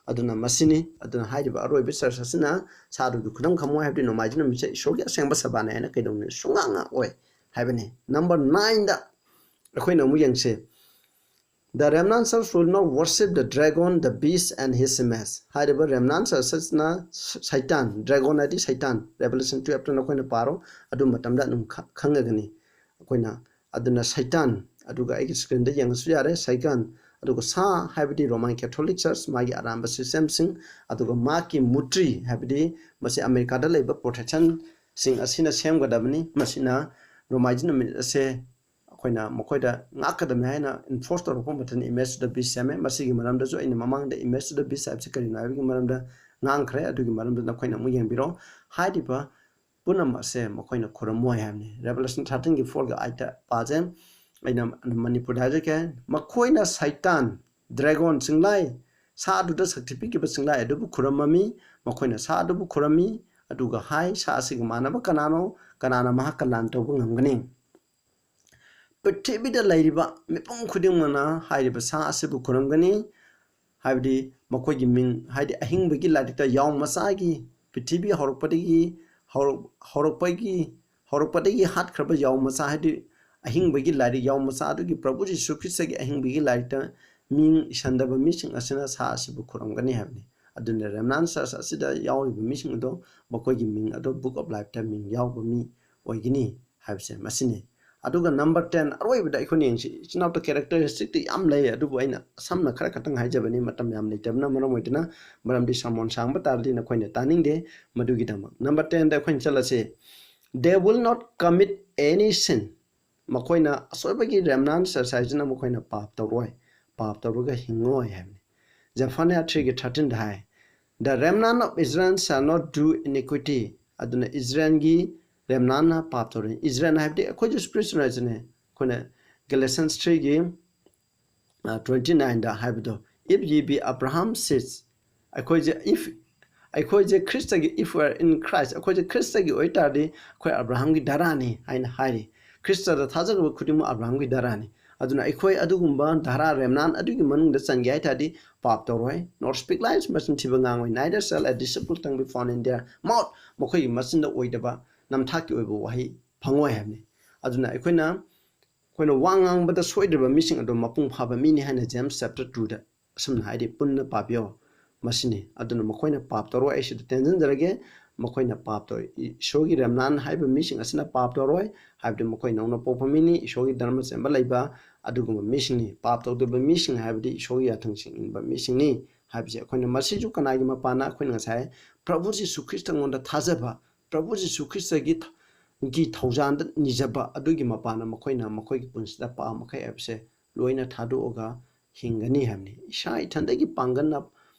ꯑꯗꯨꯅ ꯃꯁꯤꯅꯤ꯫ ꯑꯗꯨꯅ ꯍꯥꯏꯔꯤꯕ ꯑꯔꯣꯏꯕ church ꯑꯁꯤꯅ ꯁꯥ ꯑꯗꯨꯒꯤ ꯈꯨꯗꯝ ꯈꯪꯉꯣꯏ ꯍꯥꯏꯕꯗꯤ ꯅꯣꯡꯃꯥꯏꯖꯤꯡ ꯅꯨꯃꯤꯠꯁꯦ ꯏꯁꯣꯔꯒꯤ ꯑꯁꯦꯡꯕ ꯁꯕꯥꯠꯅꯤ ꯍꯥꯏꯅ ꯀꯩꯗꯧꯅꯨꯡꯗ ꯁꯨꯡꯉꯥꯡ ꯉꯥꯡꯉꯣꯏ ꯍꯥꯏꯕꯅꯤ꯫ Number nine ꯗ ꯑꯩꯈꯣꯏꯅ ꯑꯃꯨꯛ ꯌꯦꯡꯁꯦ꯫ The remnant church will not worship the dragon, the beast and his image. ꯍꯥꯏꯔꯤꯕ remnant church ꯑꯁꯤꯅ ꯁꯩꯇꯥꯟ, dragon ꯍꯥꯏꯗꯤ ꯁꯩꯇꯥꯟ, Revelation twelve ꯇ ꯅꯈꯣꯏꯅ ꯄꯥꯔꯣ, ꯑꯗꯨ ꯃꯇꯝꯗ ꯑꯗꯨꯝ ꯈ-, ꯈꯪꯉꯒꯅꯤ꯫ ꯑꯩꯈꯣꯏꯅ ꯑꯗꯨꯅ ꯁꯩꯇꯥꯟ, ꯑꯗꯨꯒ ꯑꯩꯒꯤ screen ꯗ ꯌꯦꯡꯉꯁꯨ ꯌꯥꯔꯦ, ꯁꯩꯇꯥꯟ, ꯑꯗꯨꯒ ꯁꯥ ꯍꯥꯏꯕꯗꯤ Roman Catholic Church, ꯃꯥꯒꯤ ꯑꯔꯥꯟꯕ system ꯁꯤꯡ, ꯑꯗꯨꯒ ꯃꯍꯥꯛꯀꯤ ꯃꯨꯔꯇꯤ ꯍꯥꯏꯕꯗꯤ ꯃꯁꯤ ꯑꯃꯦꯔꯤꯀꯥꯗ ꯂꯩꯕ Protestant ꯁꯤꯡ ꯑꯁꯤꯅ ꯁꯦꯝꯒꯗꯕꯅꯤ꯫ ꯃꯁꯤꯅ ꯅꯣꯡꯃꯥꯏꯖꯤꯡ ꯅꯨꯃꯤꯠ ꯑꯁꯦ ꯑꯩꯈꯣꯏꯅ ꯃꯈꯣꯏꯗ ꯉꯥꯛꯀꯗꯕꯅꯤ ꯍꯥꯏꯅ enforce ꯇꯧꯔꯛꯄ ꯃꯇꯝꯗ Image to the Beast ꯁꯦꯝꯃꯦ꯫ ꯃꯁꯤꯒꯤ ꯃꯔꯝꯗꯁꯨ ꯑꯩꯅ ꯃꯃꯥꯡꯗ Image to the Beast ꯍꯥꯏꯕꯁꯤ ꯀꯔꯤꯅꯣ ꯍꯥꯏꯕꯒꯤ ꯃꯔꯝꯗ ꯉꯥꯡꯈ꯭ꯔꯦ꯫ ꯑꯗꯨꯒꯤ ꯃꯔꯝꯗ ꯅꯈꯣꯏꯅ ꯑꯃꯨꯛ ꯌꯦꯡꯕꯤꯔꯣ꯫ ꯍꯥꯏꯔꯤꯕ ꯄꯨꯝꯅꯃꯛ ꯑꯁꯦ ꯃꯈꯣꯏꯅ ꯈꯨꯔꯝꯃꯣꯏ ꯍꯥꯏꯕꯅꯤ꯫ Revelation thirteen ꯒꯤ four ꯒ eight ꯇ ꯄꯥꯖꯩ꯫ ꯑꯩꯅ ꯃꯅꯤꯄꯨꯔꯗ ꯍꯥꯏꯖꯒꯦ꯫ "ꯃꯈꯣꯏꯅ ꯁꯩꯇꯥꯟ, ꯗ꯭ꯔꯦꯒꯣꯟ, ꯆꯤꯡꯂꯥꯏ, ꯁꯥ ꯑꯗꯨꯗ ꯁꯛꯇꯤ ꯄꯤꯈꯤꯕ ꯆꯤꯡꯂꯥꯏ ꯑꯗꯨꯕꯨ ꯈꯨꯔꯝꯃꯝꯃꯤ꯫ ꯃꯈꯣꯏꯅ ꯁꯥ ꯑꯗꯨꯕꯨ ꯈꯨꯔꯝꯃꯤ, ꯑꯗꯨꯒ ꯍꯥꯏ, 'ꯁꯥ ꯑꯁꯤꯒ ꯃꯥꯟꯅꯕ ꯀꯅꯥꯅꯣ? ꯀꯅꯥꯅ ꯃꯍꯥꯛꯀ ꯂꯥꯟ ꯇꯧꯕ ꯉꯝꯒꯅꯤ?'" ꯄ꯭ꯔꯤꯊꯤꯕꯤꯗ ꯂꯩꯔꯤꯕ ꯃꯤꯄꯨꯝ ꯈꯨꯗꯤꯡꯃꯛꯅ ꯍꯥꯏꯔꯤꯕ ꯁꯥ ꯑꯁꯤꯕꯨ ꯈꯨꯔꯨꯝꯒꯅꯤ꯫ ꯍꯥꯏꯕꯗꯤ ꯃꯈꯣꯏꯒꯤ ꯃꯤꯡ, ꯍꯥꯏꯗꯤ ꯑꯍꯤꯡꯕꯒꯤ ꯂꯥꯏꯔꯤꯛꯇ ꯌꯥꯎ ꯃꯆꯥꯒꯤ, ꯄ꯭ꯔꯤꯊꯤꯕꯤ ꯍꯧꯔꯛꯄꯗꯒꯤ, ꯍꯧꯔꯛ-, ꯍꯧꯔꯛꯄꯒꯤ, ꯍꯧꯔꯛꯄꯗꯒꯤ ꯍꯥꯠꯈ꯭ꯔꯕ ꯌꯥꯎ ꯃꯆꯥ, ꯍꯥꯏꯗꯤ ꯑꯍꯤꯡꯕꯒꯤ ꯂꯥꯏꯔꯤꯛ ꯌꯥꯎ ꯃꯆꯥ ꯑꯗꯨꯒꯤ ꯄ꯭ꯔꯚꯨ ꯖꯤꯁꯨ ꯈ꯭ꯔꯤꯁꯇꯒꯤ ꯑꯍꯤꯡꯕꯒꯤ ꯂꯥꯏꯔꯤꯛꯇ ꯃꯤꯡ ꯏꯁꯟꯗꯕ ꯃꯤꯁꯤꯡ ꯑꯁꯤꯅ ꯁꯥ ꯑꯁꯤꯕꯨ ꯈꯨꯔꯨꯝꯒꯅꯤ ꯍꯥꯏꯕꯅꯤ꯫ ꯑꯗꯨꯅ remnant church ꯑꯁꯤꯗ ꯌꯥꯎꯔꯤꯕ ꯃꯤꯁꯤꯡ ꯑꯗꯣ ꯃꯈꯣꯏꯒꯤ ꯃꯤꯡ ꯑꯗꯣ Book of Lifeꯇ ꯃꯤꯡ ꯌꯥꯎꯕ ꯃꯤ ꯑꯣꯏꯒꯅꯤ ꯍꯥꯏꯕꯁꯦ ꯃꯁꯤꯅꯤ꯫ ꯑꯗꯨꯒ number ten, ꯑꯔꯣꯏꯕꯗ ꯑꯩꯈꯣꯏꯅ ꯌꯦꯡꯁꯤ, ꯏꯆꯤꯟ ꯏꯅꯥꯎꯗ characteristicꯇꯤ ꯌꯥꯝ ꯂꯩ, ꯑꯗꯨꯕꯨ ꯑꯩꯅ ꯑꯁꯝꯅ ꯈꯔ ꯈꯛꯇꯪ ꯍꯥꯏꯖꯕꯅꯤ, ꯃꯇꯝ ꯌꯥꯝ ꯂꯩꯇꯕꯅ ꯃꯔꯝ ꯑꯣꯏꯗꯨꯅ, ꯃꯔꯝꯗꯤ sermon ꯁꯥꯡꯕ ꯇꯥꯔꯗꯤ ꯅꯈꯣꯏꯅ ꯇꯥꯅꯤꯡꯗꯦ꯫ ꯃꯗꯨꯒꯤꯗꯃꯛ number tenꯗ ꯑꯩꯈꯣꯏꯅ ꯆꯠꯂꯁꯤ꯫ "They will not commit any sin." ꯃꯈꯣꯏꯅ ꯑꯁꯣꯏꯕꯒꯤ remnant church ꯍꯥꯏꯁꯤꯅ ꯃꯈꯣꯏꯅ ꯄꯥꯞ ꯇꯧꯔꯣꯏ, ꯄꯥꯞ ꯇꯧꯔꯒ ꯍꯤꯡꯉꯣꯏ ꯍꯥꯏꯕꯅꯤ꯫ Zephaniah threeꯒꯤ thirteenꯗ high, "The remnant of Israel shall not do iniquity." ꯑꯗꯨꯅ ꯏꯖꯔꯦꯜꯒꯤ remnantꯅ ꯄꯥꯞ ꯇꯧꯔꯣꯏ꯫ ꯏꯖꯔꯦꯜ ꯍꯥꯏꯕꯗꯤ ꯑꯩꯈꯣꯏ ꯖꯤꯁꯨ ꯈ꯭ꯔꯤꯁꯇꯅ ꯍꯥꯏꯁꯤꯅꯦ꯫ ꯑꯩꯈꯣꯏꯅ Galatians threeꯒꯤ twenty nineꯗ ꯍꯥꯏꯕꯗꯣ, "If ye be Abraham's seeds," ꯑꯩꯈꯣꯏꯁꯦ, if, ꯑꯩꯈꯣꯏꯁꯦ ꯈ꯭ꯔꯤꯁꯇꯒꯤ, "If we are in Christ," ꯑꯩꯈꯣꯏꯁꯦ ꯈ꯭ꯔꯤꯁꯇꯒꯤ ꯑꯣꯏꯇꯥꯔꯗꯤ ꯑꯩꯈꯣꯏ ꯑꯕ꯭ꯔꯥꯍꯝꯒꯤ ꯙꯔꯥꯅꯤ ꯍꯥꯏꯅ ꯍꯥꯏꯔꯤ꯫ ꯈ꯭ꯔꯤꯁꯇꯗ ꯊꯥꯖꯔꯕ ꯈꯨꯗꯤꯡꯃꯛ ꯑꯕ꯭ꯔꯥꯍꯝꯒꯤ ꯙꯔꯥꯅꯤ꯫ ꯑꯗꯨꯅ ꯑꯩꯈꯣꯏ ꯑꯗꯨꯒꯨꯝꯕ ꯙꯔꯥ remnant ꯑꯗꯨꯒꯤ ꯃꯅꯨꯡꯗ ꯆꯟꯒꯦ ꯍꯥꯏ ꯇꯥꯔꯗꯤ ꯄꯥꯞ ꯇꯧꯔꯣꯏ꯫ "Nor speak lies," ꯃꯆꯤꯟ ꯊꯤꯕ ꯉꯥꯡꯉꯣꯏ꯫ "Neither shall a deceitful tongue be found in their mouth," ꯃꯈꯣꯏꯒꯤ ꯃꯆꯤꯟꯗ ꯑꯣꯏꯗꯕ, ꯅꯝꯊꯥꯛꯀꯤ ꯑꯣꯏꯕ ꯋꯥꯍꯩ ꯐꯪꯉꯣꯏ ꯍꯥꯏꯕꯅꯤ꯫ ꯑꯗꯨꯅ ꯑꯩꯈꯣꯏꯅ, ꯑꯩꯈꯣꯏꯅ ꯋꯥ ꯉꯥꯡꯕꯗ ꯁꯣꯏꯗ꯭ꯔꯕ ꯃꯤꯁꯤꯡ ꯑꯗꯣ ꯃꯄꯨꯡ ꯐꯥꯕ ꯃꯤꯅꯤ ꯍꯥꯏꯅ James chapter twoꯗ ꯑꯁꯨꯝꯅ ꯍꯥꯏꯔꯤ, "ꯄꯨꯟꯅ ꯄꯥꯕꯤꯌꯣ ꯃꯁꯤꯅꯤ꯫ ꯑꯗꯨꯅ ꯃꯈꯣꯏꯅ ꯄꯥꯞ ꯇꯧꯔꯣꯏ," ꯑꯩ ꯁꯤꯗ ꯇꯦꯟꯁꯤꯟꯖꯔꯒꯦ, "ꯃꯈꯣꯏꯅ ꯄꯥꯞ ꯇꯧꯔꯣꯏ꯫" ꯏꯁꯣꯔꯒꯤ remnant ꯍꯥꯏꯕ ꯃꯤꯁꯤꯡ ꯑꯁꯤꯅ ꯄꯥꯞ ꯇꯧꯔꯣꯏ, ꯍꯥꯏꯕꯗꯤ ꯃꯈꯣꯏ ꯅꯧꯅ ꯄꯣꯛꯄ ꯃꯤꯅꯤ, ꯏꯁꯣꯔꯒꯤ ꯙꯔꯃ ꯆꯦꯟꯕ ꯂꯩꯕ ꯑꯗꯨꯒꯨꯝꯕ ꯃꯤꯁꯤꯡꯅꯤ꯫ ꯄꯥꯞ ꯇꯧꯗꯕ ꯃꯤꯁꯤꯡ ꯍꯥꯏꯕꯗꯤ ꯏꯁꯣꯔꯒꯤ ꯌꯥꯊꯪꯁꯤꯡ ꯏꯟꯕ ꯃꯤꯁꯤꯡꯅꯤ ꯍꯥꯏꯕꯁꯦ ꯑꯩꯈꯣꯏꯅ, ꯃꯁꯤꯁꯨ ꯀꯅꯥꯒꯤ ꯃꯄꯥꯟꯅ? ꯑꯩꯈꯣꯏꯅ ꯉꯁꯥꯏ ꯄ꯭ꯔꯚꯨ ꯖꯤꯁꯨ ꯈ꯭ꯔꯤꯁꯇꯉꯣꯟꯗ ꯊꯥꯖꯕ, ꯄ꯭ꯔꯚꯨ ꯖꯤꯁꯨ ꯈ꯭ꯔꯤꯁꯇꯒꯤ ꯊ-, ꯒꯤ ꯊꯧꯖꯥꯟꯗ ꯅꯤꯖꯕ ꯑꯗꯨꯒꯤ ꯃꯄꯥꯟꯅ ꯃꯈꯣꯏꯅ ꯃꯈꯣꯏꯒꯤ ꯄꯨꯟꯁꯤꯗ ꯄꯥꯞ ꯃꯈꯩ ꯍꯥꯏꯕꯁꯦ ꯂꯣꯏꯅ ꯊꯥꯗꯣꯛꯑꯒ ꯍꯤꯡꯒꯅꯤ ꯍꯥꯏꯕꯅꯤ꯫ ꯏꯁꯥ ꯏꯊꯟꯗꯒꯤ ꯄꯥꯡꯒꯜꯅ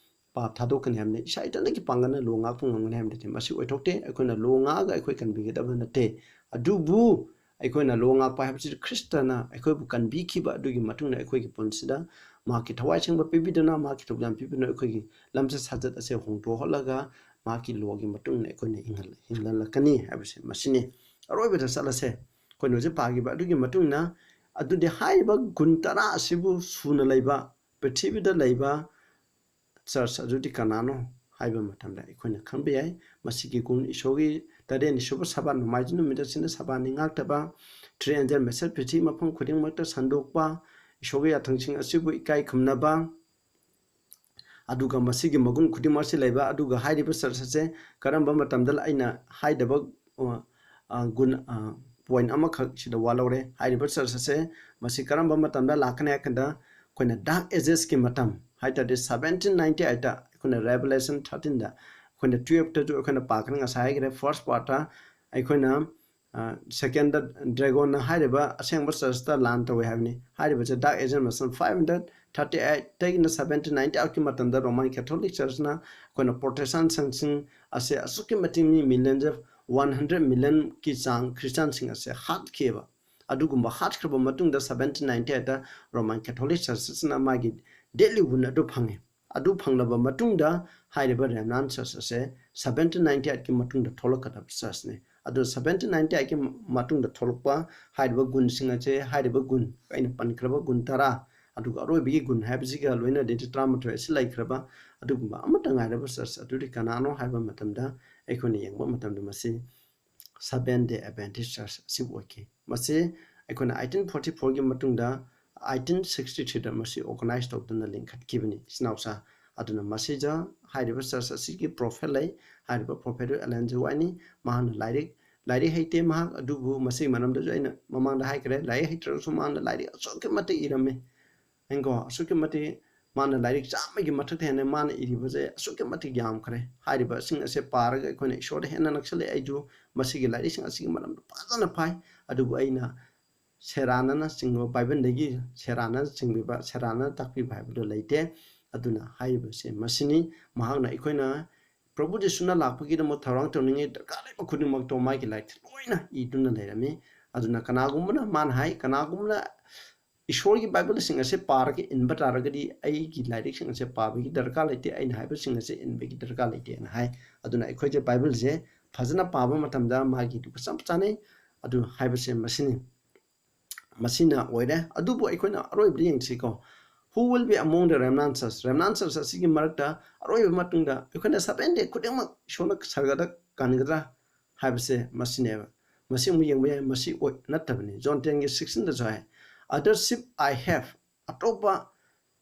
ꯄꯥꯞ ꯊꯥꯗꯣꯛꯀꯅꯤ ꯍꯥꯏꯕꯅꯤ꯫ ꯏꯁꯥ ꯏꯊꯟꯗꯒꯤ ꯄꯥꯡꯒꯜꯅ ꯂꯣ ꯉꯥꯛꯄ ꯉꯝꯒꯅꯤ ꯍꯥꯏꯕ ꯅꯠꯇꯦ꯫ ꯃꯁꯤ ꯑꯣꯏꯊꯣꯛꯇꯦ꯫ ꯑꯩꯈꯣꯏꯅ ꯂꯣ ꯉꯥꯛꯑꯒ ꯑꯩꯈꯣꯏ ꯀꯟꯕꯤꯒꯗꯕ ꯅꯠꯇꯦ꯫ ꯑꯗꯨꯕꯨ ꯑꯩꯈꯣꯏꯅ ꯂꯣ ꯉꯥꯛꯄ ꯍꯥꯏꯕꯁꯤ ꯈ꯭ꯔꯤꯁꯇꯅ ꯑꯩꯈꯣꯏꯕꯨ ꯀꯟꯕꯤꯈꯤꯕ ꯑꯗꯨꯒꯤ ꯃꯇꯨꯡꯗ ꯑꯩꯈꯣꯏꯒꯤ ꯄꯨꯟꯁꯤꯗ ꯃꯍꯥꯛꯀꯤ ꯊꯋꯥꯏ ꯑꯁꯦꯡꯕ ꯄꯤꯕꯤꯗꯨꯅ, ꯃꯍꯥꯛꯀꯤ ꯊꯧꯖꯥꯜ ꯄꯤꯕꯤꯗꯨꯅ ꯑꯩꯈꯣꯏꯒꯤ ꯂꯝꯆꯠ ꯁꯥꯖꯠ ꯑꯁꯦ ꯍꯣꯡꯗꯣꯛꯍꯜꯂꯒ ꯃꯍꯥꯛꯀꯤ ꯂꯣꯒꯤ ꯃꯇꯨꯡ ꯏꯟꯅ ꯑꯩꯈꯣꯏꯅ ꯍꯤꯡꯍꯜ-, ꯍꯤꯡꯍꯜꯂꯛꯀꯅꯤ ꯍꯥꯏꯕꯁꯦ ꯃꯁꯤꯅꯤ꯫ ꯑꯔꯣꯏꯕꯗ ꯆꯠꯂꯁꯦ꯫ ꯑꯩꯈꯣꯏꯅ ꯍꯧꯖꯤꯛ ꯄꯥꯈꯤꯕ ꯑꯗꯨꯒꯤ ꯃꯇꯨꯡ ꯏꯟꯅ ꯑꯗꯨꯗꯤ ꯍꯥꯏꯔꯤꯕ ꯒꯨꯟ ꯇꯔꯥ ꯑꯁꯤꯕꯨ ꯁꯨꯅ ꯂꯩꯕ ꯄ꯭ꯔꯤꯊꯤꯕꯤꯗ ꯂꯩꯕ ꯆꯔꯆ ꯑꯗꯨꯗꯤ ꯀꯅꯥꯅꯣ ꯍꯥꯏꯕ ꯃꯇꯝꯗ ꯑꯩꯈꯣꯏꯅ ꯈꯪꯕ ꯌꯥꯏ꯫ ꯃꯁꯤꯒꯤ ꯒꯨꯟ ꯏꯁꯣꯔꯒꯤ ꯇꯔꯦꯠꯅꯤ ꯁꯨꯕ ꯁꯕꯥꯠ, ꯅꯣꯡꯃꯥꯏꯖꯤꯡ ꯅꯨꯃꯤꯠ ꯑꯁꯤꯅ ꯁꯕꯥꯠꯅꯤ ꯉꯥꯛꯇꯕ, three angel message ꯄ꯭ꯔꯤꯊꯤꯕꯤ ꯃꯐꯝ ꯈꯨꯗꯤꯡꯃꯛꯇ ꯁꯟꯗꯣꯛꯄ, ꯏꯁꯣꯔꯒꯤ ꯌꯥꯊꯪꯁꯤꯡ ꯑꯁꯤꯕꯨ ꯏꯀꯥꯏ ꯈꯨꯝꯅꯕ, ꯑꯗꯨꯒ ꯃꯁꯤꯒꯤ ꯃꯒꯨꯟ ꯈꯨꯗꯤꯡꯃꯛ ꯑꯁꯤ ꯂꯩꯕ, ꯑꯗꯨꯒ ꯍꯥꯏꯔꯤꯕ ꯆꯔꯆ ꯑꯁꯦ ꯀꯔꯝꯕ ꯃꯇꯝꯗ ꯑꯩꯅ ꯍꯥꯏꯗꯕ, ꯑ, ꯑ, ꯒꯨꯟ, ꯑ, point ꯑꯃꯈꯛ ꯁꯤꯗ ꯋꯥꯠꯍꯧꯔꯦ꯫ ꯍꯥꯏꯔꯤꯕ ꯆꯔꯆ ꯑꯁꯦ ꯃꯁꯤ ꯀꯔꯝꯕ ꯃꯇꯝꯗ ꯂꯥꯛꯀꯅꯤ ꯍꯥꯏ ꯀꯥꯟꯗ, ꯑꯩꯈꯣꯏꯅ dark agesꯀꯤ ꯃꯇꯝ ꯍꯥꯏ ꯇꯥꯔꯗꯤ seventeen ninety eightꯇ ꯑꯩꯈꯣꯏꯅ Revelation thirteenꯗ, ꯑꯩꯈꯣꯏꯅ twelveꯇꯁꯨ ꯑꯩꯈꯣꯏꯅ ꯄꯥꯈ꯭ꯔꯦ, ꯉꯁꯥꯏ ꯍꯥꯏꯈ꯭ꯔꯦ, first partꯇ ꯑꯩꯈꯣꯏꯅ, ꯑ, secondꯗ dragonꯅ ꯍꯥꯏꯔꯤꯕ ꯑꯁꯦꯡꯕ ꯆꯔꯆꯇ ꯂꯥꯟ ꯇꯧꯋꯦ ꯍꯥꯏꯕꯅꯤ꯫ ꯍꯥꯏꯔꯤꯕꯁꯦ dark ages ꯃꯇꯝ five hundred thirty eightꯇꯒꯤꯅ seventeen ninety eightꯀꯤ ꯃꯇꯝꯗ Roman Catholic Churchꯅ ꯑꯩꯈꯣꯏꯅ Protestant ꯁꯪꯁꯤꯡ ꯑꯁꯦ ꯑꯁꯨꯛꯀꯤ ꯃꯇꯤꯛ ꯃꯤ millions of one hundred millionꯀꯤ ꯆꯥꯡ ꯈ꯭ꯔꯤꯁꯇꯥꯟꯁꯤꯡ ꯑꯁꯦ ꯍꯥꯠꯈꯤꯑꯕ꯫ ꯑꯗꯨꯒꯨꯝꯕ ꯍꯥꯠꯈ꯭ꯔꯕ ꯃꯇꯨꯡꯗ seventeen ninety eightꯇ Roman Catholic Churchꯅ ꯃꯥꯒꯤ deadly wound ꯑꯗꯨ ꯐꯪꯉꯤ꯫ ꯑꯗꯨ ꯐꯪꯂꯕ ꯃꯇꯨꯡꯗ ꯍꯥꯏꯔꯤꯕ remnant church ꯑꯁꯦ seventeen ninety eightꯀꯤ ꯃꯇꯨꯡꯗ ꯊꯣꯛꯂꯛꯀꯗꯕ churchꯅꯤ꯫ ꯑꯗꯨ seventeen ninety eightꯀꯤ ꯃꯇꯨꯡꯗ ꯊꯣꯛꯂꯛꯄ ꯍꯥꯏꯔꯤꯕ ꯒꯨꯟꯁꯤꯡ ꯑꯁꯦ, ꯍꯥꯏꯔꯤꯕ ꯒꯨꯟ, ꯑꯩꯅ ꯄꯟꯈ꯭ꯔꯕ ꯒꯨꯟ ꯇꯔꯥ, ꯑꯗꯨꯒ ꯑꯔꯣꯏꯕꯒꯤ ꯒꯨꯟ ꯍꯥꯏꯕꯁꯤꯒ ꯂꯣꯏꯅꯗꯤ ꯇꯔꯥꯃꯥꯊꯣꯏ ꯑꯁꯤ ꯂꯩꯈ꯭ꯔꯕ ꯑꯗꯨꯒꯨꯝꯕ ꯑꯃꯠꯇ ꯉꯥꯏꯔꯕ church ꯑꯗꯨꯗꯤ ꯀꯅꯥꯅꯣ ꯍꯥꯏꯕ ꯃꯇꯝꯗ, ꯑꯩꯈꯣꯏꯅ ꯌꯦꯡꯕ ꯃꯇꯝꯗ ꯃꯁꯤ Seventh Day Adventist Church ꯑꯁꯤꯕꯨ ꯑꯣꯏꯈꯤ꯫ ꯃꯁꯤ ꯑꯩꯈꯣꯏꯅ eighteen forty fourꯒꯤ ꯃꯇꯨꯡꯗ eighteen sixty threeꯗ ꯃꯁꯤ organize ꯇꯧꯗꯨꯅ ꯂꯤꯡꯈꯠꯈꯤꯕꯅꯤ, ꯏꯆꯤꯟ ꯏꯅꯥꯎꯁꯥ꯫ ꯑꯗꯨꯅ ꯃꯁꯤꯗ ꯍꯥꯏꯔꯤꯕ church ꯑꯁꯤꯒꯤ prophet ꯂꯩ꯫ ꯍꯥꯏꯔꯤꯕ prophet ꯑꯗꯨ Ellen G. Whiteꯅꯤ꯫ ꯃꯍꯥꯛꯅ ꯂꯥꯏꯔꯤꯛ, ꯂꯥꯏꯔꯤꯛ ꯍꯩꯇꯦ ꯃꯍꯥꯛ, ꯑꯗꯨꯕꯨ ꯃꯁꯤꯒꯤ ꯃꯔꯝꯗꯁꯨ ꯑꯩꯅ ꯃꯃꯥꯡꯗ ꯍꯥꯏꯈ꯭ꯔꯦ, ꯂꯥꯏꯔꯤꯛ ꯍꯩꯇ꯭ꯔꯒꯁꯨ ꯃꯍꯥꯛꯅ ꯂꯥꯏꯔꯤꯛ ꯑꯁꯨꯛꯀꯤ ꯃꯇꯤꯛ ꯏꯔꯝꯃꯤ꯫ ꯌꯦꯡꯀꯣ, ꯑꯁꯨꯛꯀꯤ ꯃꯇꯤꯛ ꯃꯥꯅ ꯂꯥꯏꯔꯤꯛ ꯆꯥꯝꯃꯒꯤ ꯃꯊꯛꯇ ꯍꯦꯟꯅ ꯃꯥꯅ ꯏꯔꯤꯕꯁꯦ ꯑꯁꯨꯛꯀꯤ ꯃꯇꯤꯛ ꯌꯥꯝꯈ꯭ꯔꯦ꯫ ꯍꯥꯏꯔꯤꯕꯁꯤꯡ ꯑꯁꯦ ꯄꯥꯔꯒ ꯑꯩꯈꯣꯏꯅ ꯏꯁꯣꯔꯗ ꯍꯦꯟꯅ ꯅꯛꯁꯜꯂꯦ꯫ ꯑꯩꯁꯨ ꯃꯁꯤꯒꯤ ꯂꯥꯏꯔꯤꯛꯁꯤꯡ ꯑꯁꯤꯒꯤ ꯃꯔꯝꯗ ꯐꯖꯅ ꯄꯥꯏ, ꯑꯗꯨꯕꯨ ꯑꯩꯅ ꯁꯦꯔꯥꯟꯅꯅ ꯆꯤꯡꯕ, ꯕꯥꯏꯕꯜꯗꯒꯤ ꯁꯦꯔꯥꯟꯅꯅ ꯆꯤꯡꯕꯤꯕ, ꯁꯦꯔꯥꯟꯅꯅ ꯇꯥꯛꯄꯤꯕ ꯍꯥꯏꯕꯗꯨ ꯂꯩꯇꯦ꯫ ꯑꯗꯨꯅ ꯍꯥꯏꯔꯤꯕꯁꯦ ꯃꯁꯤꯅꯤ꯫ ꯃꯍꯥꯛꯅ ꯑꯩꯈꯣꯏꯅ ꯄ꯭ꯔꯚꯨ ꯖꯤꯁꯨꯅ ꯂꯥꯛꯄꯒꯤꯗꯃꯛ ꯊꯧꯔꯥꯡ ꯇꯧꯅꯤꯡꯉꯥꯏ ꯗꯔꯀꯥꯔ ꯂꯩꯕ ꯈꯨꯗꯤꯡꯃꯛꯇꯣ ꯃꯥꯒꯤ ꯂꯥꯏꯔꯤꯛꯇ ꯂꯣꯏꯅ ꯏꯗꯨꯅ ꯂꯩꯔꯝꯃꯤ꯫ ꯑꯗꯨꯅ ꯀꯅꯥꯒꯨꯝꯕꯅ, ꯃꯥꯅ ꯍꯥꯏ, ꯀꯅꯥꯒꯨꯝꯕꯅ ꯏꯁꯣꯔꯒꯤ ꯕꯥꯏꯕꯜꯁꯤꯡ ꯑꯁꯦ ꯄꯥꯔꯒ ꯏꯟꯕ ꯇꯥꯔꯒꯗꯤ ꯑꯩꯒꯤ ꯂꯥꯏꯔꯤꯛꯁꯤꯡ ꯑꯁꯦ ꯄꯥꯕꯒꯤ ꯗꯔꯀꯥꯔ ꯂꯩꯇꯦ, ꯑꯩꯅ ꯍꯥꯏꯕꯁꯤꯡ ꯑꯁꯦ ꯏꯟꯕꯒꯤ ꯗꯔꯀꯥꯔ ꯂꯩꯇꯦꯅ ꯍꯥꯏ꯫ ꯑꯗꯨꯅ ꯑꯩꯈꯣꯏꯁꯦ ꯕꯥꯏꯕꯜꯁꯦ ꯐꯖꯅ ꯄꯥꯕ ꯃꯇꯝꯗ ꯃꯥꯒꯤꯗꯨꯒ ꯆꯞ ꯆꯥꯅꯩ꯫ ꯑꯗꯨ ꯍꯥꯏꯕꯁꯦ ꯃꯁꯤꯅꯤ꯫ ꯃꯁꯤꯅ ꯑꯣꯏꯔꯦ꯫ ꯑꯗꯨꯕꯨ ꯑꯩꯈꯣꯏꯅ ꯑꯔꯣꯏꯕꯗ ꯌꯦꯡꯁꯤꯀꯣ꯫ Who will be among the remnant church? Remnant church ꯑꯁꯤꯒꯤ ꯃꯔꯛꯇ ꯑꯔꯣꯏꯕ ꯃꯇꯨꯡꯗ ꯑꯩꯈꯣꯏꯅ seven day ꯈꯨꯗꯤꯡꯃꯛ ꯏꯁꯣꯔꯅ ꯁꯔꯒꯗ ꯀꯟꯒꯗ꯭ꯔꯥ ꯍꯥꯏꯕꯁꯦ ꯃꯁꯤꯅꯦꯕ꯫ ꯃꯁꯤ ꯑꯃꯨꯛ ꯌꯦꯡꯕ ꯌꯥꯏ, ꯃꯁꯤ ꯑꯣꯏ ꯅꯠꯇꯕꯅꯤ꯫ John ten ꯒꯤ sixteen ꯗꯁꯨ ꯍꯥꯏ, "Other sheep I have," ꯑꯇꯣꯞꯄ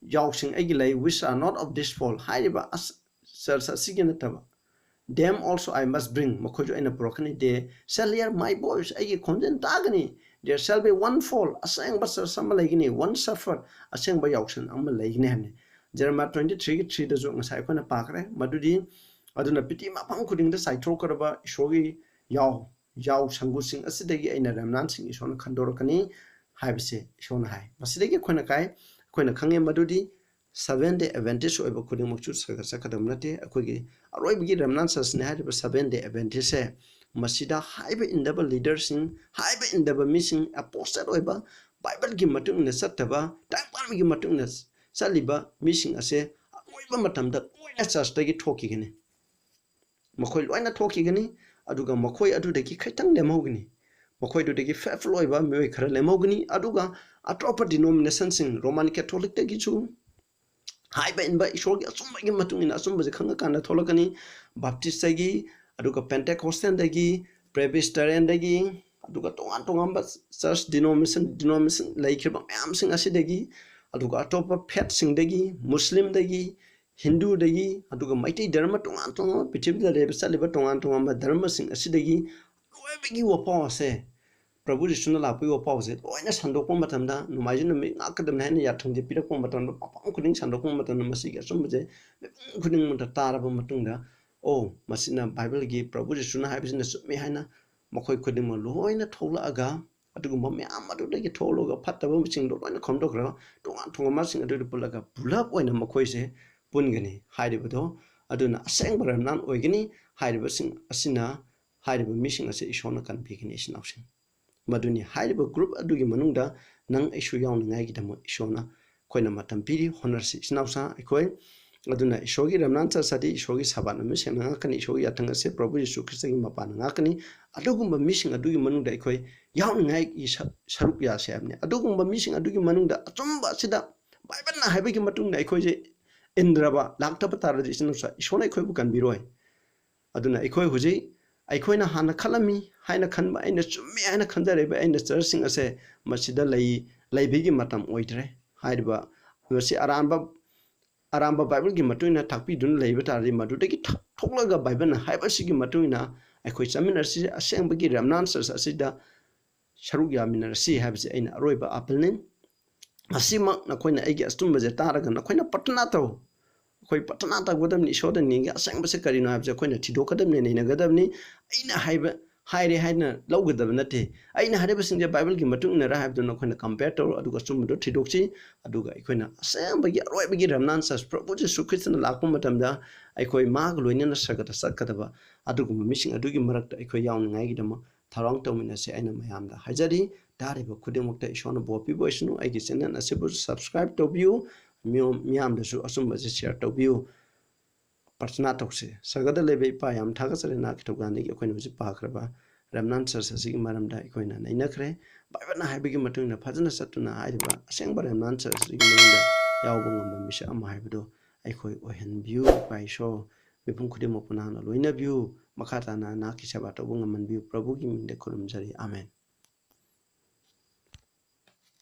ꯌꯥꯎꯁꯤꯡ ꯑꯩꯒꯤ ꯂꯩ, "which are not of this fold," ꯍꯥꯏꯔꯤꯕ ꯑꯁ-, church ꯑꯁꯤꯒꯤ ꯅꯠꯇꯕ, "Them also I must bring," ꯃꯈꯣꯏꯁꯨ ꯑꯩꯅ ꯄꯨꯔꯛꯀꯅꯤ꯫ "They shall hear my voice," ꯑꯩꯒꯤ ꯈꯣꯟꯖꯦꯜ ꯇꯥꯒꯅꯤ꯫ "There shall be one fold," ꯑꯁꯦꯡꯕ church ꯑꯃ ꯂꯩꯒꯅꯤ, "one shepherd," ꯑꯁꯦꯡꯕ ꯌꯥꯎꯁꯪ ꯑꯃ ꯂꯩꯒꯅꯤ ꯍꯥꯏꯕꯅꯤ꯫ Jeremiah twenty three ꯒꯤ three ꯗꯁꯨ ꯉꯁꯥꯏ ꯑꯩꯈꯣꯏꯅ ꯄꯥꯈ꯭ꯔꯦ꯫ ꯃꯗꯨꯗꯤ, ꯑꯗꯨꯅ ꯄ꯭ꯔꯤꯊꯤꯕꯤ ꯃꯐꯝ ꯈꯨꯗꯤꯡꯗ ꯆꯥꯏꯊꯣꯛꯈ꯭ꯔꯕ ꯏꯁꯣꯔꯒꯤ ꯌꯥꯎ, ꯌꯥꯎ ꯁꯪꯒꯨꯁꯤꯡ ꯑꯁꯤꯗꯒꯤ ꯑꯩꯅ remnantꯁꯤꯡ ꯏꯁꯣꯔꯅ ꯈꯟꯗꯣꯔꯛꯀꯅꯤ ꯍꯥꯏꯕꯁꯦ ꯏꯁꯣꯔꯅ ꯍꯥꯏ꯫ ꯃꯁꯤꯗꯒꯤ ꯑꯩꯈꯣꯏꯅ ꯀꯥꯏ, ꯑꯩꯈꯣꯏꯅ ꯈꯪꯉꯦ ꯃꯗꯨꯗꯤ Seventh Day Adventist ꯑꯣꯏꯕ ꯈꯨꯗꯤꯡꯃꯛꯁꯨ ꯁꯔꯒ ꯆꯠꯀꯗꯕ ꯅꯠꯇꯦ꯫ ꯑꯩꯈꯣꯏꯒꯤ ꯑꯔꯣꯏꯕꯒꯤ remnant churchꯅꯤ ꯍꯥꯏꯔꯤꯕ Seventh Day Adventistꯁꯦ, ꯃꯁꯤꯗ ꯍꯥꯏꯕ ꯏꯟꯗꯕ leaderꯁꯤꯡ, ꯍꯥꯏꯕ ꯏꯟꯗꯕ ꯃꯤꯁꯤꯡ, apostate ꯑꯣꯏꯕ, ꯕꯥꯏꯕꯜꯒꯤ ꯃꯇꯨꯡ ꯏꯟꯅ ꯆꯠꯇꯕ, ꯇꯥꯏꯕꯪꯄꯥꯟꯒꯤ ꯃꯇꯨꯡ ꯏꯟꯅ ꯆꯠꯂꯤꯕ ꯃꯤꯁꯤꯡ ꯑꯁꯦ ꯑꯔꯣꯏꯕ ꯃꯇꯝꯗ ꯂꯣꯏꯅ churchꯇꯒꯤ ꯊꯣꯛꯈꯤꯒꯅꯤ꯫ ꯃꯈꯣꯏ ꯂꯣꯏꯅ ꯊꯣꯛꯈꯤꯒꯅꯤ꯫ ꯑꯗꯨꯒ ꯃꯈꯣꯏ ꯑꯗꯨꯗꯒꯤ ꯈꯤꯇꯪ ꯂꯦꯝꯍꯧꯒꯅꯤ꯫ ꯃꯈꯣꯏꯗꯨꯗꯒꯤ faithful ꯑꯣꯏꯕ ꯃꯤꯑꯣꯏ ꯈꯔ ꯂꯦꯝꯍꯧꯒꯅꯤ꯫ ꯑꯗꯨꯒ ꯑꯇꯣꯞꯄ denominationꯁꯤꯡ, Roman Catholicꯇꯒꯤꯁꯨ, ꯍꯥꯏꯕ ꯏꯟꯕ ꯏꯁꯣꯔꯒꯤ ꯑꯆꯨꯝꯕꯒꯤ ꯃꯇꯨꯡ ꯏꯟꯅ ꯑꯆꯨꯝꯕꯁꯦ ꯈꯪꯉꯀꯥꯟꯗ ꯊꯣꯛꯂꯛꯀꯅꯤ꯫ Baptistꯇꯒꯤ, ꯑꯗꯨꯒ Pentecostalꯗꯒꯤ, Presbyterianꯗꯒꯤ, ꯑꯗꯨꯒ ꯇꯣꯉꯥꯟ ꯇꯣꯉꯥꯟꯕ church denomination, denomination ꯂꯩꯈ꯭ꯔꯤꯕ ꯃꯌꯥꯝꯁꯤꯡ ꯑꯁꯤꯗꯒꯤ, ꯑꯗꯨꯒ ꯑꯇꯣꯞꯄ faithꯁꯤꯡꯗꯒꯤ, ꯃꯨꯁꯂꯤꯝꯗꯒꯤ, ꯍꯤꯟꯗꯨꯗꯒꯤ, ꯑꯗꯨꯒ ꯃꯩꯇꯩ ꯙꯔꯃ ꯇꯣꯉꯥꯟ ꯇꯣꯉꯥꯟꯕ, ꯄ꯭ꯔꯤꯊꯤꯕꯤꯗ ꯂꯩꯕ ꯆꯠꯂꯤꯕ ꯇꯣꯉꯥꯟ ꯇꯣꯉꯥꯟꯕ ꯙꯔꯃꯁꯤꯡ ꯑꯁꯤꯗꯒꯤ ꯑꯔꯣꯏꯕꯒꯤ ꯋꯥꯄꯥꯎ ꯑꯁꯦ ꯄ꯭ꯔꯚꯨ ꯖꯤꯁꯨꯅ ꯂꯥꯛꯄꯒꯤ ꯋꯥꯄꯥꯎꯁꯦ ꯂꯣꯏꯅ ꯁꯟꯗꯣꯛꯄ ꯃꯇꯝꯗ, ꯅꯣꯡꯃꯥꯏꯖꯤꯡ ꯅꯨꯃꯤꯠ ꯉꯥꯛꯀꯗꯕꯅꯤ ꯍꯥꯏꯅ ꯌꯥꯊꯪꯁꯦ ꯄꯤꯔꯛꯄ ꯃꯇꯝꯗ, ꯃꯐꯝ ꯈꯨꯗꯤꯡ ꯁꯟꯗꯣꯛꯄ ꯃꯇꯝꯗ, ꯃꯁꯤꯒꯤ ꯑꯆꯨꯝꯕꯁꯦ ꯃꯤꯄꯨꯝ ꯈꯨꯗꯤꯡꯃꯛꯇ ꯇꯥꯔꯕ ꯃꯇꯨꯡꯗ, "ꯑꯣ, ꯃꯁꯤꯅ ꯕꯥꯏꯕꯜꯒꯤ ꯄ꯭ꯔꯚꯨ ꯖꯤꯁꯨꯅ ꯍꯥꯏꯕꯁꯤꯅ ꯆꯨꯝꯃꯤ" ꯍꯥꯏꯅ ꯃꯈꯣꯏ ꯈꯨꯗꯤꯡꯃꯛ ꯂꯣꯏꯅ ꯊꯣꯛꯂꯛꯑꯒ, ꯑꯗꯨꯒꯨꯝꯕ ꯃꯌꯥꯝ ꯑꯗꯨꯗꯒꯤ ꯊꯣꯛꯂꯒ ꯐꯠꯇꯕꯁꯤꯡꯗꯣ ꯂꯣꯏꯅ ꯈꯣꯝꯗꯣꯛꯈ꯭ꯔꯒ, ꯇꯣꯉꯥꯟ ꯇꯣꯉꯥꯟꯕꯁꯤꯡ ꯑꯗꯨꯗ ꯄꯨꯜꯂꯒ ꯄꯨꯂꯞ ꯑꯣꯏꯅ ꯃꯈꯣꯏꯁꯦ ꯄꯨꯟꯒꯅꯤ ꯍꯥꯏꯔꯤꯕꯗꯣ꯫ ꯑꯗꯨꯅ ꯑꯁꯦꯡꯕ ꯔꯦꯝꯅꯥꯟ ꯑꯣꯏꯒꯅꯤ ꯍꯥꯏꯔꯤꯕꯁꯤꯡ ꯑꯁꯤꯅ, ꯍꯥꯏꯔꯤꯕ ꯃꯤꯁꯤꯡ ꯑꯁꯤ ꯏꯁꯣꯔꯅ ꯀꯟꯕꯤꯒꯅꯤ, ꯏꯆꯤꯟ ꯏꯅꯥꯎꯁꯤꯡ꯫ ꯃꯗꯨꯅꯤ ꯍꯥꯏꯔꯤꯕ ꯒ꯭ꯔꯨꯞ ꯑꯗꯨꯒꯤ ꯃꯅꯨꯡꯗ ꯅꯪ ꯑꯩꯁꯨ ꯌꯥꯎꯅꯤꯡꯉꯥꯏꯒꯤꯗꯃꯛ ꯏꯁꯣꯔꯅ ꯑꯩꯈꯣꯏꯅ ꯃꯇꯝ ꯄꯤꯔꯤ꯫ ꯍꯣꯠꯅꯔꯁꯤ, ꯏꯆꯤꯟ ꯏꯅꯥꯎꯁꯥ ꯑꯩꯈꯣꯏ꯫ ꯑꯗꯨꯅ ꯏꯁꯣꯔꯒꯤ ꯔꯦꯝꯅꯥꯟ ꯆꯔꯆ ꯑꯗꯤ ꯏꯁꯣꯔꯒꯤ ꯁꯥꯕꯥꯠ ꯅꯨꯃꯤꯠꯁꯤꯡꯅ ꯉꯥꯛꯀꯅꯤ, ꯏꯁꯣꯔꯒꯤ ꯌꯥꯊꯪ ꯑꯁꯦ ꯄ꯭ꯔꯚꯨ ꯌꯤꯁꯨ ꯈ꯭ꯔꯤꯁꯇꯒꯤ ꯃꯄꯥꯟꯅ ꯉꯥꯛꯀꯅꯤ꯫ ꯑꯗꯨꯒꯨꯝꯕ ꯃꯤꯁꯤꯡ ꯑꯗꯨꯒꯤ ꯃꯅꯨꯡꯗ ꯑꯩꯈꯣꯏ ꯌꯥꯎꯅꯤꯡꯉꯥꯏꯒꯤ ꯁ-, ꯁꯔꯨꯛ ꯌꯥꯁꯦ ꯍꯥꯏꯕꯅꯤ꯫ ꯑꯗꯨꯒꯨꯝꯕ ꯃꯤꯁꯤꯡ ꯑꯗꯨꯒꯤ ꯃꯅꯨꯡꯗ ꯑꯆꯨꯝꯕ ꯑꯁꯤꯗ ꯕꯥꯏꯕꯜꯅ ꯍꯥꯏꯕꯒꯤ ꯃꯇꯨꯡ ꯏꯟꯅ ꯑꯩꯈꯣꯏꯁꯦ ꯏꯟꯗ꯭ꯔꯕ, ꯂꯥꯛꯇꯕ ꯇꯥꯔꯗꯤ, ꯏꯆꯤꯟ ꯏꯅꯥꯎꯁꯥ, ꯏꯁꯣꯔꯅ ꯑꯩꯈꯣꯏꯕꯨ ꯀꯟꯕꯤꯔꯣꯏ꯫ ꯑꯗꯨꯅ ꯑꯩꯈꯣꯏ ꯍꯧꯖꯤꯛ, ꯑꯩꯈꯣꯏꯅ ꯍꯥꯟꯅ ꯈꯜꯂꯝꯃꯤ ꯍꯥꯏꯅ ꯈꯟꯕ, ꯑꯩꯅ ꯆꯨꯝꯃꯤ ꯍꯥꯏꯅ ꯈꯟꯖꯔꯤꯕ ꯑꯩꯅ ꯆꯔꯆꯁꯤꯡ ꯑꯁꯦ ꯃꯁꯤꯗ ꯂꯩ, ꯂꯩꯕꯒꯤ ꯃꯇꯝ ꯑꯣꯏꯗ꯭ꯔꯦ꯫ ꯍꯥꯏꯔꯤꯕ ꯃꯁꯤ ꯑꯔꯥꯟꯕ, ꯑꯔꯥꯟꯕ ꯕꯥꯏꯕꯜꯒꯤ ꯃꯇꯨꯡ ꯏꯟꯅ ꯇꯥꯛꯄꯤꯗꯨꯅ ꯂꯩꯕ ꯇꯥꯔꯗꯤ, ꯃꯗꯨꯗꯒꯤ ꯊ-, ꯊꯣꯛꯂꯒ ꯕꯥꯏꯕꯜꯅ ꯍꯥꯏꯕꯁꯤꯒꯤ ꯃꯇꯨꯡ ꯏꯟꯅ ꯑꯩꯈꯣꯏ ꯆꯠꯃꯤꯟꯅꯁꯤ, ꯑꯁꯦꯡꯕꯒꯤ ꯔꯦꯝꯅꯥꯟ ꯆꯔꯆ ꯑꯁꯤꯗ ꯁꯔꯨꯛ ꯌꯥꯃꯤꯟꯅꯔꯁꯤ ꯍꯥꯏꯕꯁꯤ ꯑꯩꯅ ꯑꯔꯣꯏꯕ ꯑꯥꯄꯤꯜꯅꯤ꯫ ꯃꯁꯤꯃꯛ ꯅꯈꯣꯏꯅ ꯑꯩꯒꯤ ꯑꯆꯨꯝꯕꯁꯦ ꯇꯥꯔꯒ ꯅꯈꯣꯏꯅ ꯄ꯭ꯔꯊꯅꯥ ꯇꯧ꯫ ꯑꯩꯈꯣꯏ ꯄ꯭ꯔꯊꯅꯥ ꯇꯧꯒꯗꯕꯅꯤ꯫ ꯏꯁꯣꯔꯗ ꯅꯤꯡꯒꯦ, ꯑꯁꯦꯡꯕꯁꯦ ꯀꯔꯤꯅꯣ ꯍꯥꯏꯕꯁꯦ ꯑꯩꯈꯣꯏꯅ ꯊꯤꯗꯣꯛꯀꯗꯕꯅꯤ, ꯅꯩꯅꯒꯗꯕꯅꯤ꯫ ꯑꯩꯅ ꯍꯥꯏꯕ, ꯍꯥꯏꯔꯦ ꯍꯥꯏꯅ ꯂꯧꯒꯗꯕ ꯅꯠꯇꯦ꯫ ꯑꯩꯅ ꯍꯥꯏꯔꯤꯕꯁꯤꯡꯁꯦ ꯕꯥꯏꯕꯜꯒꯤ ꯃꯇꯨꯡ ꯏꯟꯅꯔ ꯍꯥꯏꯕꯗꯨ ꯅꯈꯣꯏꯅ ꯀꯝꯄꯦꯌꯔ ꯇꯧꯔꯣ, ꯑꯗꯨꯒ ꯑꯆꯨꯝꯕꯗꯨ ꯊꯤꯗꯣꯛꯁꯤ꯫ ꯑꯗꯨꯒ ꯑꯩꯈꯣꯏꯅ ꯑꯁꯦꯡꯕꯒꯤ ꯑꯔꯣꯏꯕꯒꯤ ꯔꯦꯝꯅꯥꯟ ꯆꯔꯆ ꯄ꯭ꯔꯚꯨ ꯖꯤꯁꯨ ꯈ꯭ꯔꯤꯁꯇꯅ ꯂꯥꯛꯄ ꯃꯇꯝꯗ ꯑꯩꯈꯣꯏ ꯃꯥꯒ ꯂꯣꯏꯅꯅ ꯁꯔꯒꯗ ꯆꯠꯀꯗꯕ ꯑꯗꯨꯒꯨꯝꯕ ꯃꯤꯁꯤꯡ ꯑꯗꯨꯒꯤ ꯃꯔꯛꯇ ꯑꯩꯈꯣꯏ ꯌꯥꯎꯅꯤꯡꯉꯥꯏꯒꯤꯗꯃꯛ ꯊꯧꯔꯥꯡ ꯇꯧꯃꯤꯟꯅꯁꯦ꯫ ꯑꯩꯅ ꯃꯌꯥꯝꯗ ꯍꯥꯏꯖꯔꯤ, ꯇꯥꯔꯤꯕ ꯈꯨꯗꯤꯡꯃꯛꯇ ꯏꯁꯣꯔꯅ ꯕꯣꯔ ꯄꯤꯕ ꯑꯣꯏꯁꯅꯨ꯫ ꯑꯩꯒꯤ ꯆꯦꯅꯦꯜ ꯑꯁꯤꯕꯨ ꯁꯕꯁꯀ꯭ꯔꯥꯏꯕ ꯇꯧꯕꯤꯌꯨ, ꯃꯤꯌꯣꯝ-, ꯃꯤꯌꯥꯝꯗꯁꯨ ꯑꯆꯨꯝꯕꯁꯦ ꯁꯤꯌꯔ ꯇꯧꯕꯤꯌꯨ꯫ ꯄ꯭ꯔꯊꯅꯥ ꯇꯧꯁꯦ꯫ ꯁꯔꯒꯗ ꯂꯩꯕ ꯏꯄꯥ, ꯌꯥꯝ ꯊꯥꯒꯠꯆꯔꯤ ꯅꯍꯥꯛꯀꯤ ꯊꯧꯖꯥꯟꯗꯒꯤ ꯑꯩꯈꯣꯏꯅ ꯍꯧꯖꯤꯛ ꯄꯥꯈ꯭ꯔꯕ ꯔꯦꯝꯅꯥꯟ ꯆꯔꯆ ꯑꯁꯤꯒꯤ ꯃꯔꯝꯗ ꯑꯩꯈꯣꯏꯅ ꯅꯩꯅꯈ꯭ꯔꯦ꯫ ꯕꯥꯏꯕꯜꯅ ꯍꯥꯏꯕꯒꯤ ꯃꯇꯨꯡ ꯏꯟꯅ ꯐꯖꯅ ꯆꯠꯇꯨꯅ ꯍꯥꯏꯔꯤꯕ ꯑꯁꯦꯡꯕ ꯔꯦꯝꯅꯥꯟ ꯆꯔꯆ ꯑꯁꯤꯒꯤ ꯃꯅꯨꯡꯗ ꯌꯥꯎꯕ ꯉꯝꯕ ꯃꯤꯁꯛ ꯑꯃ ꯍꯥꯏꯕꯗꯨ ꯑꯩꯈꯣꯏ ꯑꯣꯏꯍꯟꯕꯤꯌꯨ꯫ ꯏꯄꯥ ꯏꯁꯣꯔ, ꯃꯤꯄꯨꯝ ꯈꯨꯗꯤꯡꯃꯛꯄꯨ ꯅꯍꯥꯛꯅ ꯂꯣꯏꯅꯕꯤꯌꯨ꯫ ꯃꯈꯥ ꯇꯥꯅ ꯅꯍꯥꯛꯀꯤ ꯁꯦꯕꯥ ꯇꯧꯕ ꯉꯝꯍꯟꯕꯤꯌꯨ꯫ ꯄ꯭ꯔꯚꯨꯒꯤ ꯃꯤꯡꯗ ꯈꯨꯔꯨꯝꯖꯔꯤ꯫ ꯑꯥꯃꯦꯟ꯫